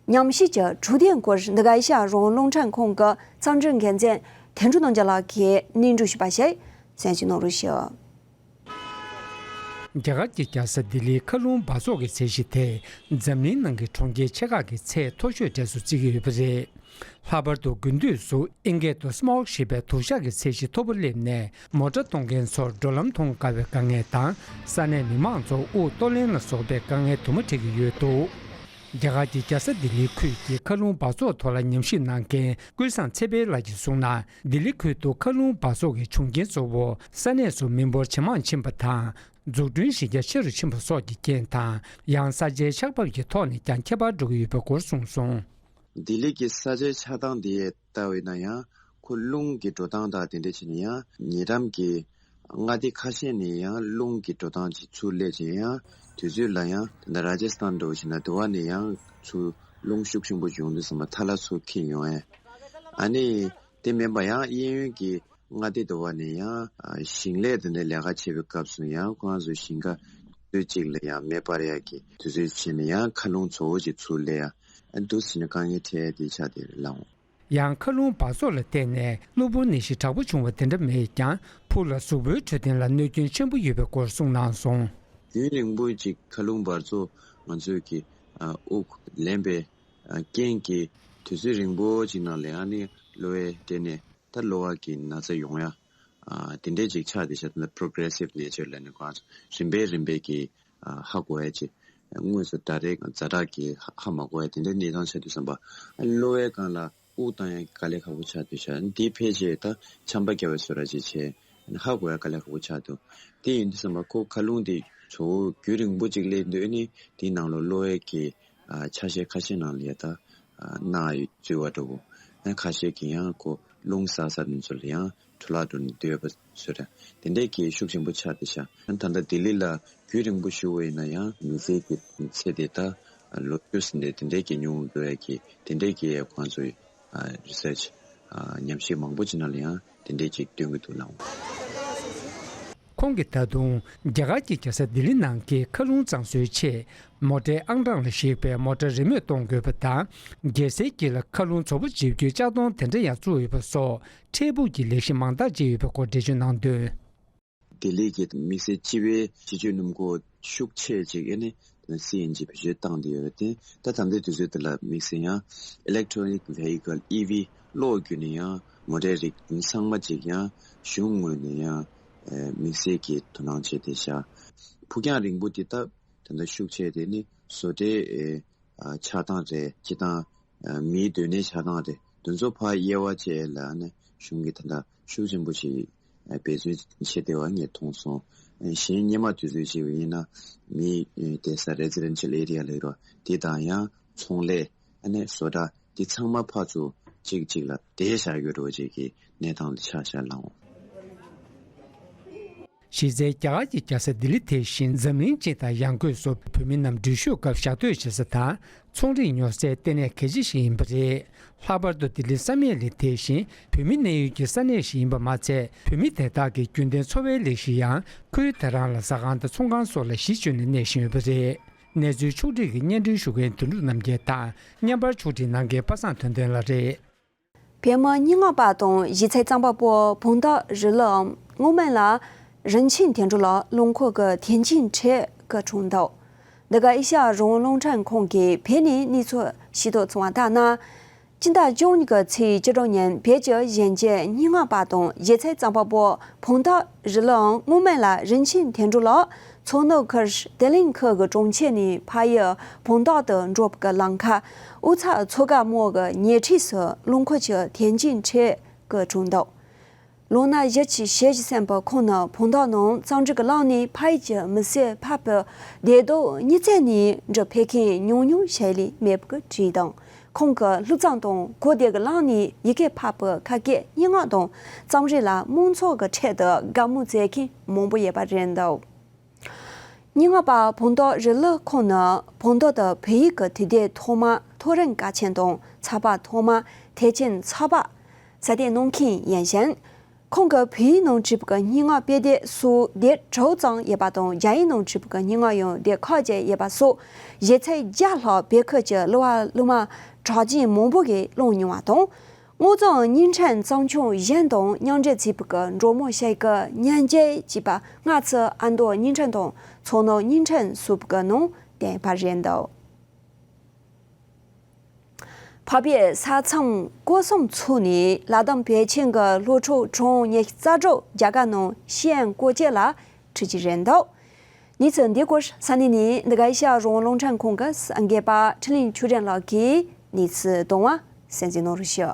ཉམས་ཞིབ་ཀྱི་གྲོས་དོན་སྐོར་འདི་ག་ཨེ་ཤ་ཡ་རང་དབང་རླུང་འཕྲིན་ཁང་གི་གསར་འགྱུར་འགན་འཛིན་དོན་གྲུབ་རྣམ་རྒྱལ་ལགས་ཀྱིས་སྙན་སྒྲོན་ཞུས་པ་ཞིག་གསན་ཞིབ་གནང་རོགས་ཞུ། རྒྱ་གར་གྱི་རྒྱལ་ས་ལྡི་ལིའི་མཁའ་རླུང་འབག་བཙོག་གི་ཚད་གཞི་དེ་འཛམ་གླིང་ནང་གི་གྲོང་ཁྱེར་ཆེ་ཁག་གི་ཚད་མཐོ་ཤོས་གྲས་སུ་བརྩི་གི་ཡོད་པ་རེད། ལྷག་པར་དུ་དགུན་དུས་སུ་ཨིན་སྐད་དུ་སྨོག་ཞེས་པའི་དུ་ཞག་གི་ཚད་གཞི་མཐོ་པོ་སླེབས་ནས་མོ་ཊ་གཏོང་མཁན་ཚོར་འགྲོ་ལམ་མཐོང་དཀའ་བའི་དཀའ་ངལ་དང་། ས་གནས་མི་མང་ཚོར་དབུགས་གཏོར་ལེན་ལ་སོགས་པའི་དཀའ་ངལ་དུ་མ་འཕྲད་ཀྱི་ཡོད་འདུག་རྒྱ་གར་གྱི་རྒྱལ་ས་ལྡི་ལིའི་ཁུལ་གྱི་མཁའ་རླུང་འབག་བཙོག་ཐོག་ལ་ཉམས་ཞིབ་གནང་མཁན་ཀུན་བཟང་ཚེ་འཕེལ་ལགས་ཀྱིས་གསུངས་ན། ལྡི་ལི་ཁུལ་དུ་མཁའ་རླུང་འབག་བཙོག་གི་བྱུང་རྐྱེན་གཙོ་བོ་ས་གནས་སུ་མི་འབོར་ཇེ་མང་ཕྱིན་པ་དང་། འཛུགས་སྐྲུན་གཞི་རྒྱ་ཆེ་རུ་ཕྱིན་པ་སོགས་ཀྱི་རྐྱེན་དང་། ཡང་ས་ཆའི་ཆགས་བབ་ཀྱི་ཐོག་ནས་ཀྱང་ཁྱད་པར་འགྲོ་གི་ཡོད་པའི་སྐོར་གསུངས་སོང་། ལྡི་ལི་གི་ས་ཆའི་ཆགས་སྟངས་དེ་ལྟ་བས་ན་ཡང་ཁོ་རླུང་གི་འགྲོ་སྟངས་དང་དེ་འདྲ་བྱས་ན་ཡང་ཉེ་འགྲམ་གྱི་ མངའ་སྡེ་ཁ་ཤས་ནས་ཡང་རླུང་གི་འགྲོ་སྟངས་ཅིག་ཚུར་སླེབས་བྱས། ཡང་དུས་ཚོད་ལ་ཡང་ད་ལྟ་ར་ཇ་སི་ཐན་འདྲ་བོ་ཞིག་ན་དེ་བ་ནས་ཡང་ཚུར་རླུང་ཤུགས་ཆེན་པོ་ཡོང་དུས་ཙམ་པ་ཐལ་བ་ཚུར་འཁྱེར་ཡོང་ཡས། ཨ་ནི་དེ་མིན་པ་ཡང་གཡས་གཡོན་གྱི་མངའ་སྡེ་དེ་བ་ནས་ཡང་ཨ་ཞིང་ལས་དེ་འདྲའི་ལས་ཀ་བྱེད་པའི་སྐབས་སུ་ཡང་ཁོ་རང་ཚོ་ཞིང་ཁ་དུས་ཚོད་གཅིག་ལ་ཡང་མེ་སྤར་ཡག་གི་དུས་ཚོད་བྱས་ནས་ཡང་མཁའ་རླུང་ཚ་བོ་ཅིག་ཚུར་སླེབས་ཡ། ཨ་འདུག་ཟེར་ནས་དཀའ་ངལ་འཕྲད་དེ་ཆགས་དེ་རེད་ལགས། ཡང་མཁའ་རླུང་འབག་བཙོག་ལ་བརྟེན་ནས་གློ་བུར་ནད་གཞི་དྲག་པོ་བྱུང་བ་དེ་འདྲ་མེད་ཀྱང་། ཕུགས་ལ་གཟུགས་པོའི་འཕྲོད་བསྟེན་ལ་གནོད་སྐྱོན་ཆེན་པོ་ཡོད་པའི་སྐོར་གསུངས་གནང་སོང་། རྒྱུན་རིང་པོ་ཅིག་མཁའ་རླུང་འབག་བཙོག་ང་ཚོས་ཀྱི་ཨ་དབུགས་ལེན་པའི་ཨ་རྐྱེན་གྱིས་དུས་ཚོད་རིང་པོ་ཅིག་ནང་ལ་ཡང་ནི་གློ་བའི་སྟེང་ནས་ད་གློ་བ་གི་ན་ཚ་ཡོང་ཡ། ཨ་དེ་འདྲའི་ཅིག་ཆགས་བསྡད་ཤག་དེ་ལ་པྲོ་གྷི་རེ་སིབ་ནེ་ཅར་ལབ་ནས་ཁོ་རང་ཚོ་རིམ་པས་རིམ་པས་ཀྱིས་ཨ་ཧ་གོ་ཡ་ཅིག་དངོས་སུ་ཌའི་རེག་ཛ་དྲག་གི་ཧ་ཧ་མ་གོ་ཡ་དེ་འདྲའི་གནས་སྟངས་ཆགས་དུས་ཙམ་པ། ཨ་གློ་བའི་སྒང་ལ་དབུགས་བཏང་ཡ་དཀའ་ལས་ཁག་པོ་ཆགས་དུས་ཤག་འདི་ཕལ་ཆེར་ད་ཆམ་པ་བརྒྱབ་པའི་བཟོ་འདྲ་ཅིག་བྱས། ཧ་གོ་ཡ་དཀའ་ལས་ཁག་པོ་ཆགས་འདུག་དེ་ཡིན་དུས་ཙམ་པ་ཁོ་མཁའ་རླུང་དེ་ཚ་བོ་རྒྱུན་རིང་པོ་ཅིག་སླེབས་དུས་ནི་དེའི་ནང་ལོགས་གློ་བའི་གི་ཨ་ཆ་ཤས་ཁ་ཤས་ནང་ལ་ཡ་ད་ཨ་རྣག་འཛུལ་བ་འདྲ་བོ། ཨ་ཁ་ཤས་ཀྱིས་ཡང་ཁོ་རླུང་ཟ་ས་དེ་ཚོ་ལ་ཡང་འཕྲོ་བརླག་འགྲོ་ནས་སྡོད་པ་བཟོ་འདྲ་དེ་འདྲས་ཀྱི་ཤུགས་ཆེན་པོ་ཆགས་བསྡད་ཤག་ད་ལྟ་ལྡི་ལི་ལ་རྒྱུན་རིང་པོ་བཞུགས་པ་ཡིན་ན་ཡང་མི་ཚེ་གི་ཚེ་དེ་ད་ལོ་རྒྱུས་ཟིན་དེ་དེ་འདྲས་ཀྱི་ཉུང་འགྲོ་ཡ་གི་དེ་འདྲས་ཀྱི་ཁོང་ཚོའི་ཨ་རི་སར་ཆི་ཨ་ཉམས་ཞིབ་མང་པོ་ཅིག་ནང་ལ་ཡང་དེ་འདྲས་ཅིག་སྟོན་གྱི་འདུག་ལགས། ཁོང་གིས་ད་དུང་རྒྱ་གར་གྱི་རྒྱལ་ས་ལྡི་ལི་ནང་གི་མཁའ་རླུང་གཙང་བཟོའི་ཆེད་མོ་ཊའི་ཨང་གྲངས་ལ་གཞིགས་པའི་མོ་ཊ་རེས་མོས་གཏོང་དགོས་པ་དང་། རྒྱལ་སའི་དཀྱིལ་ལ་མཁའ་རླུང་ཚ་པོ་འཇིབ་རྒྱུའི་ལྕགས་དོང་དེ་འདྲ་ཡང་བཙུགས་ཡོད་པ་སོགས་འཕྲལ་ཕུགས་ཀྱི་ལས་གཞི་མང་དག་བྱས་ཡོད་པའི་སྐོར་འགྲེལ་བརྗོད་གནང་དོན། ལྡི་ལི་གི་དམིགས་བསལ་སྤྱི་པའི་སྤྱི་སྤྱོད་སྣུམ་འཁོར་ཤུགས་ཆེ་ཅིག་ཨ་ནི་སི་ཨེན་ཇི་བེད་སྤྱོད་བཏང་བསྡད་ཡོད་རེད་དེ། ད་ད་ལྟའི་དུས་ཚོད་འདི་ལ་དམིགས་བསལ་ཡང་Electronic Vehicle ཨི་ཝི་གློག་བརྒྱུད་ནས་ཡང་མོ་ཊའི་རིགས་ཚང་མ་ཅིག་ཡང་གཞུང་ངོས་ནས་ཡང་དམིགས་བསལ་གྱི་དོ་སྣང་བྱས་ཏེ་བཞག་ཕུགས་རྒྱང་རིང་པོ་འདི་ད་ད་ལྟ་ཤུགས་ཆེ་དེ་ནི་བཟོ་གྲྭའི་ཨ་ཆགས་སྟངས་རེད། སྤྱིར་བཏང་ཨ་མིའི་སྡོད་གནས་ཆགས་སྟངས་རེད། དེ་ཚོ་ཕར་དབྱེ་བ་བྱས་ལ་ནི་གཞུང་གིས་ད་ལྟ་ཤུགས་ཆེན་པོ་ཞིག་ཨ་འབད་བརྩོན་བྱེད་བསྡད་པ་ངས་མཐོང་སོང་། ཨ་གཞན་སྔོན་མ་དུས་ཚོད་བྱས་པ་ཡིན་ན་མིའི་ཨ་བསྡད་ས་Residential Area ལབ་ཡོད་རེད་པ། དེ་དང་ཡང་ཚོང་ལས་ཨ་ནི་བཟོ་གྲྭ་དེ་ཚང་མ་ཕར་ཚུར་གཅིག་གཅིག་ལ་བསྡད་བཞག་ཡོད་འགྲོ་བ་ཅིག་གི་གནས་སྟངས་དེ་ཆགས་བཞག་ལགས། གཞི་རྩའི་རྒྱ་གར་གྱི་རྒྱལ་ས་ལྡི་ལི་དེ་བཞིན་འཛམ་གླིང་སྤྱི་དང་ཡང་སྒོས་སུ་བོད་མི་རྣམས་འགྲུལ་བཞུད་སྐབས་ཞག་སྡོད་བྱེད་ས་དང་ཚོང་རིགས་ཉོ་སའི་ལྟེ་གནས་གལ་ཆེ་ཞིག་ཡིན་པ་རེད། ལྷག་པར་དུ་ལྡི་ལི་བསམ་ཡས་གླིང་དེ་བཞིན་བོད་མི་གནས་ཡུལ་གྱི་ས་གནས་ཤིག་ཡིན་པ་མ་ཚད། བོད་མི་དེ་དག་གི་རྒྱུན་ལྡན་འཚོ་བའི་ལས་གཞི་ཡང་ཁུལ་དེ་རང་ལ་ཟ་ཁང་དང་ཚོང་ཁང་སོགས་ལ་གཞི་བཅོལ་ནས་གནས་བཞིན་ཡོད་པ་རེད། གནས་ཚུལ་ཕྱོགས་སྒྲིག་གིས་སྙན་སྒྲོན་ཞུ་མཁན་དོན་གྲུབ་རྣམ་རྒྱལ་དང་། བརྙན་པར་ཕྱོགས་སྒྲིག་གནང་མཁན་པ་སངས་དོན་ལྡན་ལགས་རེད། བོད་མི་སྙན་ངག་པ་དང་གཞས་ཚན་རྩོམ་པ་པོ་བོང་སྟག་རི་ལིའམ་སྔོན་མ་ལ་རིན་ཆེན་དོན་གྲུབ་ལགས་རླངས་འཁོར་གྱི་འཐེན་འཁྱེར་ཁྲོད་བཀོད་བྱུང་འདུག་འདི་ག་ཨེ་ཤ་ཡ་རང་དབང་རླུང་འཕྲིན་ཁང་གིས་བོད་ནས་གནས་ཚུལ་ཞུས་དོན་གསུངས་པ་ལྟར་ན། སྤྱི་ཟླ་བཅུ་གཉིས་ཀྱི་ཚེས་བཅུ་དྲུག་ཉིན་བོད་ཀྱི་གཞོན་སྐྱེས་སྙན་ངག་པ་དང་གཞས་ཚན་རྩོམ་པ་པོ་བོང་སྟག་རི་ལིའམ་སྔོན་མ་ལ་རིན་ཆེན་དོན་གྲུབ་ལགས་མཚོ་ནུབ་ཁུལ་བདེ་ལེགས་ཁུལ་གྱི་གྲོང་ཁྱེར་ནས་ཕ་ཡུལ་བོད་ལྗོངས་དུ་འགྲོ་བའི་ལམ་ཁར་དབུས་གཙང་མཚོ་དགའ་མོ་གི་ཉེ་འཁྲིས་སུ་རླངས་འཁོར་གྱི་འཐེན་འཁྱེར་ཁྲོད་བཀོད་བྱུང་འདུག་ལོ་ན་བཞི་བཅུ་ཞེ་བཞི་ཟིན་པའི་ཁོང་ནི་བོད་ལྗོངས་ནང་རྩོམ་རིག་གི་ལམ་ནས་ཕ་ཡུལ་གྱི་མི་སེར་ཕལ་པའི་བདེ་སྡུག་སྙིང་བཅངས་ནས་འབྲི་ཕོད་མཁན་ཉུང་ཉུང་ཞིག་ལས་མེད་པར་བྲིས་དང་། ཁོང་གི་ལྷུག་རྩོམ་དང་གོ་བདེ་གི་ལམ་ནས་ཡི་གེ་ཕལ་པའི་ཁ་སྐད་སྙན་ངག་དང་རྩོམ་རིག་ལ་མང་ཚོགས་ཀྱི་ཁྲོད་དུ་དགའ་མོས་མཛད་མཁན་མང་པོ་ཡོད་པ་རེད་འདུག་སྙན་ངག་པ་བོང་སྟག་རི་ལི་ཁོང་ནི་བོད་ལྗོངས་དུ་བོད་ཡིག་གི་དུས་དེབ་ཐོག་མ་ཐོ་རངས་གལ་ཆེན་དང་ཚགས་པར་ཐོག་མ་ཐེག་ཆེན་ཚགས་པར་གསར་གཏོད་གནང་མཁན་ཡིན་ཞིང་། ཁོང་གིས་བོད་ཡིག་ནང་བྲིས་པའི་སྙན་ངག་དཔེ་དེབ་སོགས་དེབ་དྲུག་ཙམ་ཡོད་པ་དང་། རྒྱ་ཡིག་ནང་བྲིས་པའི་སྙན་ངག་ཡང་དེབ་ཁག་ཅིག་ཡོད་པ་སོགས་གཞས་ཚན་བརྒྱ་ལྷག་བོད་ཁུལ་གྱི་གླུ་བ་གླུ་མ་གྲགས་ཅན་མང་པོ་གིས་བླངས་མྱོང་བ་དང་། དངོས་རྫོང་བརྙན་འཕྲིན་བརྩམས་ཆོས་གཞན་དང་མཉམ་འབྲེལ་བྱས་པའི་འབྲོག་མོ་ཞིག་གི་སྙན་འཇེབས་ཅེས་པ་སྔ་ཕྱི་ཨ་མདོ་བརྙན་འཕྲིན་དང་མཚོ་སྣ་བརྙན་འཕྲིན་སོགས་ཀྱི་ནང་བསྟན་པ་རེད་འདུག་འཕགས་པའི་ས་མཚམས་སྐོར་གསུམ་ཚུགས་ནས་ལ་དྭགས་བོད་ཆེན་གྱི་སློབ་ཕྲུག་གྲངས་ཉི་ཤུ་རྩ་དྲུག་རྒྱ་གར་ནང་ཤེས་ཡོན་སྐོར་སྐྱོད་ལ་ཁྲིད་ཀྱི་རེད་འདུག་གནས་ཚུལ་འདི་སྐོར་ས་གནས་ནས་འདི་ག་ཨེ་ཤ་ཡ་རང་དབང་རླུང་འཕྲིན་ཁང་གི་གསར་འགོད་པ་འཕྲིན་ལས་ཆོས་སྒྲོན་ལགས་ཀྱིས་གནས་ཚུལ་བཏང་བ་གསན་གཟིགས་གནང་རོགས་ཞུ།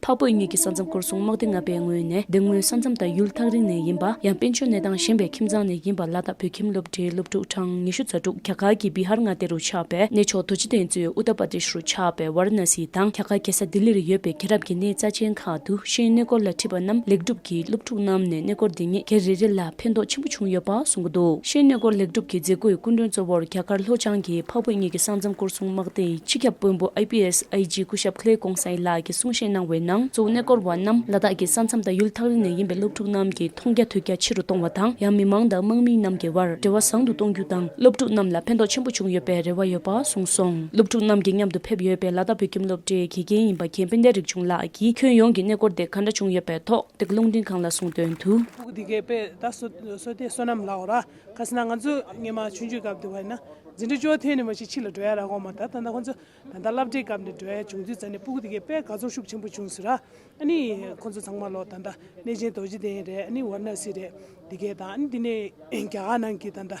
འཕགས་བོད་གཉིས་ཀྱི་ས་མཚམས་སྐོར་སྲུང་དམག་སྡེ་ལྔ་པའི་ངོས་ནས་དེ་སྔོན་ས་མཚམས་དང་ཡུལ་ཐག་རིང་ནས་ཡིན་པ། ཡང་དཔལ་འབྱོར་གནས་སྟངས་ཞན་པའི་ཁྱིམ་ཚང་ནས་ཡིན་པ་ལ་དྭགས་བོད་ཁྱིམ་སློབ་གྲྭའི་སློབ་ཕྲུག་གྲངས་ཉི་ཤུ་རྩ་དྲུག་རྒྱ་གར་གྱི་བི་ཧར་མངའ་སྡེ་རུ་ཆགས་པའི་གནས་མཆོག་རྡོ་རྗེ་གདན་གཙོས་ཨུ་ཏར་པར་དེཤ་རུ་ཆགས་པའི་ཝཱ་ར་ཎ་སི་དང་རྒྱ་གར་རྒྱལ་ས་ལྡི་ལིར་ཡོད་པའི་རྒྱལ་རབས་ཀྱི་གནས་རྩ་ཆེན་ཁག་ཏུ་ཤེས་ཡོན་གནས་སྐོར་ལ་ཁྲིད་པ་རྣམས་ལེགས་གྲུབ་ཀྱིས་སློབ་ཕྲུག་རྣམས་ནས་གནས་སྐོར་འདི་ཉིད་སྒེར་རེ་རེ་ལ་ཕན་ཐོགས་ཆེན་པོ་བྱུང་ཡོད་པ་གསུངས་ཀྱི་འདུག་ཤེས་ཡོན་གནས་སྐོར་ལེགས་གྲུབ་ཀྱི་མཛད་སྒོའི་སྐུ་མགྲོན་གཙོ་བོར་རྒྱ་གར་ལྷོ་བྱང་གི་འཕགས་བོད་གཉིས་ཀྱི་ས་མཚམས་སྐོར་སྲུང་དམག་སྡེ་ཡི་སྤྱི་ཁྱབ་དཔོན་པོ་ཨའི་པི་ཨེས་ཨའི་ཇི་སྐུ་ཞབས་ཁི་ལེ་ཀོང་སའི་ལགས་ཀྱིས་གསུང་བཤད་གནང་བའི་ནང་། གཙོ་བོ་གནས་སྐོར་བ་རྣམས་ལ་དྭགས་ཀྱི་ས་མཚམས་དང་ཡུལ་ཐག་རིང་ནས་ཡིན་པའི་སློབ་ཕྲུག་རྣམས་ཀྱི་མཐོང་རྒྱ་ཐོས་རྒྱ་ཆེ་རུ་གཏོང་བ་དང་། ཡང་མི་མང་དང་དམག་མི་རྣམས་ཀྱི་དབར་འབྲེལ་བ་བཟང་དུ་གཏོང་རྒྱུ་དང་། སློབ་ཕྲུག་རྣམས་ལ་ཕན་ཐོགས་ཆེན་པོ་བྱུང་ཡོད་པའི་རེ་བ་ཡོད་པ་གསུངས་སོང་། སློབ་ཕྲུག་རྣམས་ཀྱིས་མཉམ་དུ་ཕེབས་ཡོད་པའི་ལ་དྭགས་བོད་ཁྱིམ་སློབ་གྲྭའི་དགེ་རྒན་ཡིན་པ་རྒན་དཔལ་ལྡན་རིག་འབྱུང་ལགས་ཀྱིས་ཁྱོན་ཡོངས་ཀྱི་གནས་སྐོར་དེ་ག་འདྲ་བྱུང་ཡོད་པའི་ཐོག་དེ་ག་རླུང་འཕྲིན་ཁང་ལ་གསུངས་དོན་དུ། སྤུ་གུ་འདི་གས་དཔེ་ད་སོ་སོ་དེ་བསོད་ནམས་ལའོ་ར། ག་ཟེར་ན་ང་ཚོ་སྔོན་མ་ཆུང་ཆུང་སྐབས་དེ་བ་ཡིན་ན་འཛིན་གྲྭ་བཅུ་པ་ཐོན་ནས་མ་གཞི་ཕྱི་ལ་འགྲོ་ཡ་རག་གོ་མ། ད་ད་ལྟ་ཁོང་ཚོ་ད་ལྟ་སློབ་གྲྭའི་སྐབས་ནས་འགྲོ་ཡ་བྱུང་དུས་ཙ་ནས་སྤུ་གུ་དེ་གས་དཔེ་དགའ་ཚོར་ཤུགས་ཆེན་པོ་བྱུང་ཟེར་ར། ཨ་ནི་ཁོང་ཚོ་ཚང་མ་ལོ་ད་ལྟ་གནས་ཆེན་རྡོ་རྗེ་གདན་རེད། ཨ་ནི་ཝཱ་ར་ཎ་སི་རེད། འདི་གས་དང་ཨ་ནི་འདི་ནས་རྒྱ་གར་ནང་གི་ད་ལྟ་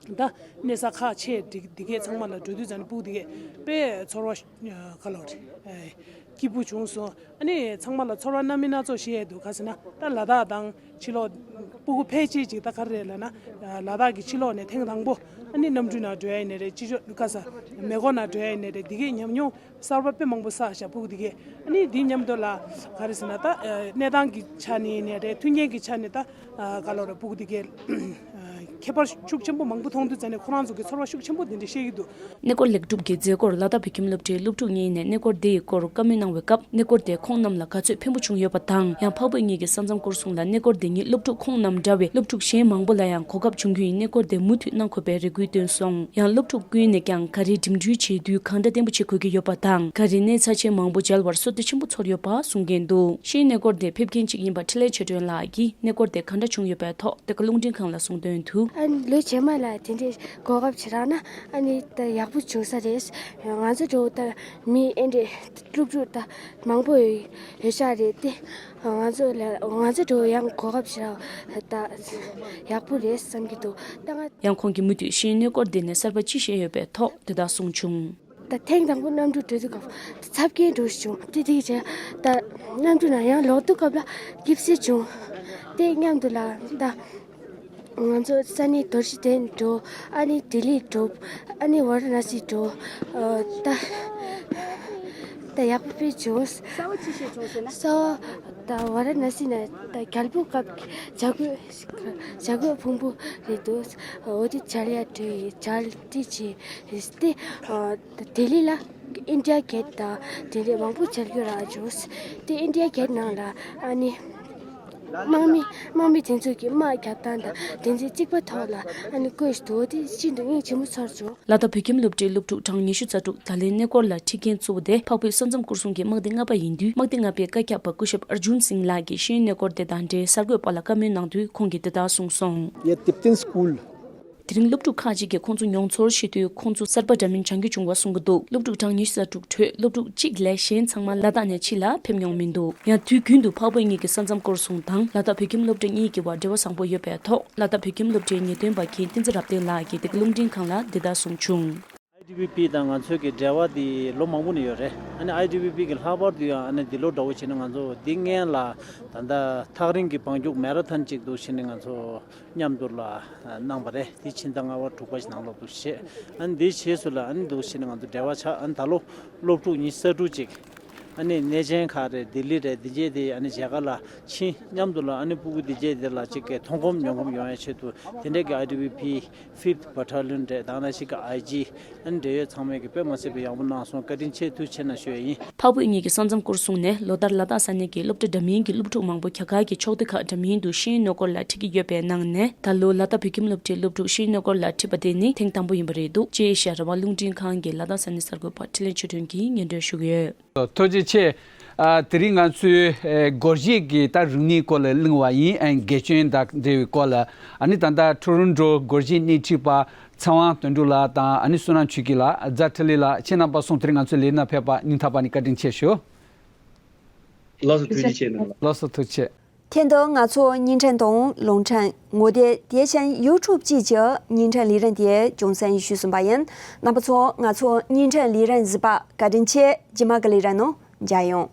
ད་གནས་ས་ཁག་ཆེ་འདི་འདི་གས་ཚང་མ་ལ་འགྲོ་དུས་ཙ་ནས་སྤུ་གུ་དེ་གས་དཔེ་ཚོར་བ་ག་ལོ་རེད། སྐྱིད་པོ་བྱུང་སོང་། ཨ་ནི་ཚང་མ་ལ་ཚོར་བ་སྣ་མིན་སྣ་ཚོགས་བཤད་ཡས་འདུག་ག་ཟེར་ན་ད་ལ་དྭགས་དང་ཕྱི་ལོགས་སྤུ་གུ་ཕལ་ཆེར་ཅིག་ད་ག་རེ་རེད་ལབ་ན། ལ་དྭགས་ཀྱི་ཕྱི་ལོགས་ནས་ཐེངས་དང་པོ་ཨ་ནི་གནམ་གྲུ་ནང་འགྲོ་ཡ་ཡིན་ནའི་རེད། ཕྱི་ཕྱོགས་ག་ས་མེ་འཁོར་ནང་འགྲོ་ཡ་ཡིན་ནའི་རེད། འདི་གས་ཉམས་མྱོང་གསར་པ་དཔེ་མང་པོ་བསགས་ཤག་སྤུ་གུ་འདི་གས། ཨ་ནི་འདི་མཉམ་དུ་ལ་ག་རེ་ཟེར་ན་ད་གནས་སྟངས་ཀྱི་ཆ་ནས་ཡིན་ནའི་རེད། མཐུན་རྐྱེན་གྱི་ཆ་ནས་ད་ག་ལོ་རེད། སྤུ་གུ་འདི་གས་ཁྱད་པར་ཤུགས་ཆེན་པོ་མང་པོ་མཐོང་དུས་ཙ་ནས་ཁོ་རང་ཚོ་གི་ཚོར་བ་ཤུགས་ཆེན་པོ་འདི་འདྲ་བཤད་ཀྱི་འདུག་གནས་སྐོར་ལེགས་གྲུབ་ཀྱི་མཛད་སྒོར་ལ་དྭགས་བོད་ཁྱིམ་སློབ་གྲྭའི་སློབ་ཕྲུག་གཉིས་ནས་གནས་སྐོར་དེ་ཡི་སྐོར་བཀའ་མོལ་གནང་བའི་སྐབས། གནས་སྐོར་དེ་ཁོང་རྣམས་ལ་ག་ཚོད་ཕན་པོ་བྱུང་ཡོད་པ་དང་། ཡང་འཕགས་བོད་གཉིས་ཀྱི་ས་མཚམས་སྐོར་སྲུང་ལ་གནས་སྐོར་དེ་ཉིད་སློབ་ཕྲུག་ཁོང་རྣམས་འདྲ་བའི་སློབ་ཕྲུག་གཞན་མང་པོ་ལ་ཡང་གོ་སྐབས་བྱུང་རྒྱུ་ཡིན། གནས་སྐོར་དེ་མུ་མཐུད་གནང་དགོས་པའི་རེ་སྐུལ་བཏོན་སོང་། ཡང་སློབ་ཕྲུག་ཀུན་ནས་ཀྱང་ག་རེ་འགྲིམ་འགྲུལ་བྱེད་དུས་གང་འདྲ་བརྟན་པོ་བྱེད་དགོས་ཀྱི་ཡོད་པ་དང་། ག་རེ་གནས་ཚ་ཆེན་མང་པོ་མཇལ་བར་བསོད་བདེ་ཆེན་པོ་ཚོར་ཡོད་པ་གསུང་མཁན་འདུག་ཤེས་ཡོན་གནས་སྐོར་དེ་ཕེབས་མཁན་གཅིག་ཡིན་པ་འཕྲིན་ལས་ཆོས་སྒྲོན་ལགས་ཀྱིས་གནས་སྐོར་དེ་གང་འདྲ་བྱུང་ཡོད་པའི་ཐོག་དེ་ག་རླུང་འཕྲིན་ཁང་ལ་གསུངས་དོན་དུ། ཨ་ནི་ལོ་རྗེས་མ་ལ་དེ་འདྲའི་གོ་སྐབས་ཅིག་རག་ན་ཨ་ནི་ད་ཡག་པོ་བྱུང་ས་རེད། ང་ཚོ་འགྲོ་ད་མི་ཨེ་འདྲའི་སློབ་ཕྲུག་ད་མང་པོ་ཡོད་ཤག་རེད་དེ། ང་ཚོ་ལ་ང་ཚོ་འགྲོ་ཡང་གོ་སྐབས་ཅིག་རག་ད་ཡག་པོ་རེད་བསམ་གྱི་འདུག་ད་ང་ཡང་ཁོང་གིས་མུ་མཐུད་ཤེས་ཡོན་གནས་སྐོར་འདི་ནས་གསར་པ་ཅི་ཤེས་ཡོད་པའི་ཐོག་དེ་ལྟར་གསུངས་བྱུང་། ད་ཐེངས་དང་པོ་གནམ་གྲུ་འགྲོ་དུས་སྐབས་ཚབ་མཁན་འགྲོ་བྱུང་དེ་དེ་བྱས་ད་གནམ་གྲུ་ནང་ཡང་ལོག་དུས་སྐབས་ལ་སྐྱིད་སེ་བྱུང་། དེ་མཉམ་དུ་ལ་ད་ང་ཚོ་ས་གནས་རྡོ་རྗེ་གདན་འགྲོ། ཨ་ནི་ལྡི་ལི་འགྲོ། ཨ་ནི་ཝཱ་ར་ཎ་སི་འགྲོ། ད་ད་ཡག་པོ་དཔེ་བྱུང་། གསར་བ་ཅི་ཤེས་བྱུང་ཟེར་ན། གསར་བ་ད་ཝཱ་ར་ཎ་སི་ནས་ད་རྒྱལ་པོ་སྐབས་བྱ་རྒོད་བྱ་རྒོད་ཕུང་པོ་རེད་འདུག་འོ་དེ་མཇལ་ཡ་འགྲོ་ཡི་མཇལ་འདི་བྱས་ཏེ། ལྡི་ལི་ལ་ཨིན་ཌི་ཡ་གེ་ཊི་དང་དེ་འདྲའི་མང་པོ་མཇལ་རྒྱུ་རག་བྱུང་། དེ་ཨིན་ཌི་ཡ་གེ་ཊི་ནང་ལ་ཨ་ནི་དམག་མི་དམག་མི་དེ་ཚོ་གི་དམག་རྒྱབ་སྟངས་དང་དེ་ཚོའི་རྩིག་པ་ཐོག་ལ་ཨ་ནི་བཀོད་འདུག་དེ་ཤིན་ཏུ་སྙིང་རྗེ་མོ་ཚོར་བྱུང་། ལ་དྭགས་བོད་ཁྱིམ་སློབ་གྲྭའི་སློབ་ཕྲུག་གྲངས་ཉི་ཤུ་རྩ་དྲུག་ད་ལན་གནས་སྐོར་ལ་ཁྲིད་མཁན་གཙོ་བོ་དེ་འཕགས་བོད་ས་མཚམས་སྐོར་སྲུང་གི་དམག་སྡེ་ལྔ་པ་ཡིན་དུས། དམག་སྡེ་ལྔ་པའི་བཀའ་ཁྱབ་པ་སྐུ་ཞབས་ཨར་ཇུན་སིང་ལགས་ཀྱིས་ཤེས་ཡོན་གནས་སྐོར་དེ་དང་འབྲེལ་གསར་འགོད་པ་ལ་བཀའ་མོལ་གནང་དུས། ཁོང་གིས་དེ་ལྟར་གསུངས་སོང་། ये Tibetan school དེ་རིང་སློབ་ཕྲུག་ཁག་ཅིག་གིས་ཁོང་ཚོ་མྱོང་ཚོར་བཤད་དུས། ཁོང་ཚོ་གསར་པ་འདྲ་མིན་སྦྱང་རྒྱུ་བྱུང་བ་གསུང་གི་འདུག་སློབ་ཕྲུག་གྲངས་ཉི་ཤུ་རྩ་དྲུག་ཁྲོད་སློབ་ཕྲུག་གཅིག་ལས་གཞན་ཚང་མ་ལ་དྭགས་ནས་ཕྱི་ལ་ཕེབས་མྱོང་མི་འདུག་ཡང་དུས་རྒྱུན་དུ་འཕགས་བོད་གཉིས་ཀྱི་ས་མཚམས་སྐོར་སྲུང་དང་ལ་དྭགས་བོད་ཁྱིམ་སློབ་གྲྭ་གཉིས་ཀྱི་བར་འབྲེལ་བ་བཟང་པོ་ཡོད་པའི་ཐོག་ལ་དྭགས་བོད་ཁྱིམ་སློབ་གྲྭའི་ངེས་སྟོན་པ་མཁན་བསྟན་འཛིན་རབ་བརྟན་ལགས་ཀྱིས་འདི་ག་རླུང་འཕྲིན་ཁང་ལ་འདི་ལྟར་གསུངས་བྱུང་། ཨའི་ཌི་བི་པི་དང་ང་ཚོའི་གི་འབྲེལ་བ་འདི་ལོ་མང་པོ་ནས་ཡོད་རེད། ཨ་ནི་ཨའི་ཌི་བི་པི་གི་ལྷག་པར་དུ་ཡང་ཨ་ནི་འདི་ལོ་འདྲ་བོ་བྱས་ནས་ང་ཚོ་འདི་སྔོན་ལ་ད་ལྟ་ཐག་རིང་གི་བང་རྒྱུག་མེ་ར་ཐོན་ཅིག་འདུག་བྱས་ནས་ང་ཚོ་མཉམ་དུ་ལ་གནང་བ་རེད། དེ་ཕྱི་ཟླ་ལྔ་པ་དྲུག་པ་ཞིག་ནང་ལོགས་འདུག་བྱས། ཨ་ནི་འདི་བྱས་སུ་ལ་ཨ་ནི་འདུག་བྱས་ནས་ང་ཚོ་འབྲེལ་བ་ཆགས། ཨ་ནི་ད་ལོ་སློབ་ཕྲུག་ཉི་ཤུ་རྩ་དྲུག་ཅིག་ཨ་ནི་གནས་ཆེན་ཁག་རེད། ལྡི་ལི་རེད། འདི་རྗེས་དེ་ཨ་ནི་མཇལ་ཁ་ལ་ཕྱིན། མཉམ་དུ་ལ་ཨ་ནི་སྤུ་གུ་འདི་རྗེས་དེ་ལ་ཅིག་གི་མཐོང་གོམས་མྱོང་གོམས་ཡོང་ཡ་ཆེད་དུ་དེ་འདྲས་ཀྱི་ཨའི་ཌི་བི་པི་ཕིབ་ཐི་བྷ་ཊ་ལི་ཡོན་རེད། ད་ནང་བཞིན་གྱི་ཨའི་ཇི་ཨ་ནི་འབྲེལ་ཡོད་ཚང་མས་ཀྱི་དཔེ་མ་སྲིད་པའི་ཡག་པོ་གནང་སོང་། བཀའ་དྲིན་ཆེ། ཐུགས་རྗེ་ཆེ་གནང་ཞུ་ཡ་ཡིན། འཕགས་བོད་གཉིས་ཀྱི་ས་མཚམས་སྐོར་སྲུང་ནས་ལོ་ལྟར་ལ་དྭགས་ས་གནས་ཀྱི་སློབ་གྲྭ་འདྲ་མིན་གྱི་སློབ་ཕྲུག་མང་པོ་རྒྱ་གར་གྱི་ཕྱོགས་སྡེ་ཁག་འདྲ་མིན་དུ་ཤེས་ཡོན་གནས་སྐོར་ལ་ཁྲིད་ཀྱི་ཡོད་པའི་ནང་ནས། ད་ལོ་ལ་དྭགས་བོད་ཁྱིམ་སློབ་གྲྭའི་སློབ་ཕྲུག་ཤེས་ཡོན་གནས་སྐོར་ལ་ཁྲིད་པ་དེ་ནི་ཐེངས་དང་པོ་ཡིན་པ་རེད་འདུག་ཅེས་ཨེ་ཤ་ཡ་རང་དབང་རླུང་འཕྲིན་ཁང་གི་ལ་དྭགས་ས་གནས་གསར་འགོད་པ་འཕྲིན་ལས་ཆོས་སྒྲོན་གྱིས་སྙན་སྒྲོན་ཞུ་གི་ཡོད། ཐུགས་རྗེ་ཆེ། ཨ་དེ་རིང་ང་ཚོས་ཨེ་སྒོར་གཞས་ཀྱི་ད་རིག་གནས་སྐོར་ལ་གླེང་བ་ཡིན། ཨ་དགེ་སྐྱོན་དང་འབྲེལ་བའི་སྐོར་ལ། ཨ་ནི་ད་ལྟ་ཊོ་རོན་ཊོ་སྒོར་གཞས་སྣེ་ཁྲིད་པ་ཚེ་དབང་དོན་གྲུབ་ལགས་དང་། ཨ་ནི་བསོད་ནམས་ཆོས་སྐྱིད་ལགས། རྫ་འཕྲིན་ལས་ལགས། ཁྱེད་རྣམ་པ་གསུམ་དེ་རིང་ང་ཚོའི་ལས་རིམ་ནང་ཕེབས་པ་སྙིང་ཐག་པ་ནས་བཀའ་དྲིན་ཆེ་ཞུ། ལགས་སོ། ཐུགས་རྗེ་ཆེ་གནང་ལགས། ལགས་སོ། ཐུགས་རྗེ་ཆེ། ཁྱེད་ཚོ་ང་ཚོ་བརྙན་འཕྲིན་དང་རླུང་འཕྲིན་ངོ་དེབ། དེ་བཞིན་ཡུ་ཊུབ་བཅས་ཀྱི་བརྙན་འཕྲིན་ལས་རིམ་དེ་རྒྱང་སྲིང་ཞུས་ཟིན་པ་ཡིན། རྣམ་པ་ཚོ་ང་ཚོ་བརྙན་འཕྲིན་ལས་རིམ་གཟིགས་པ་བཀའ་དྲིན་ཆེ། རྗེས་མ་གི་ལས་རིམ་ནང་མཇལ་ཡོང་།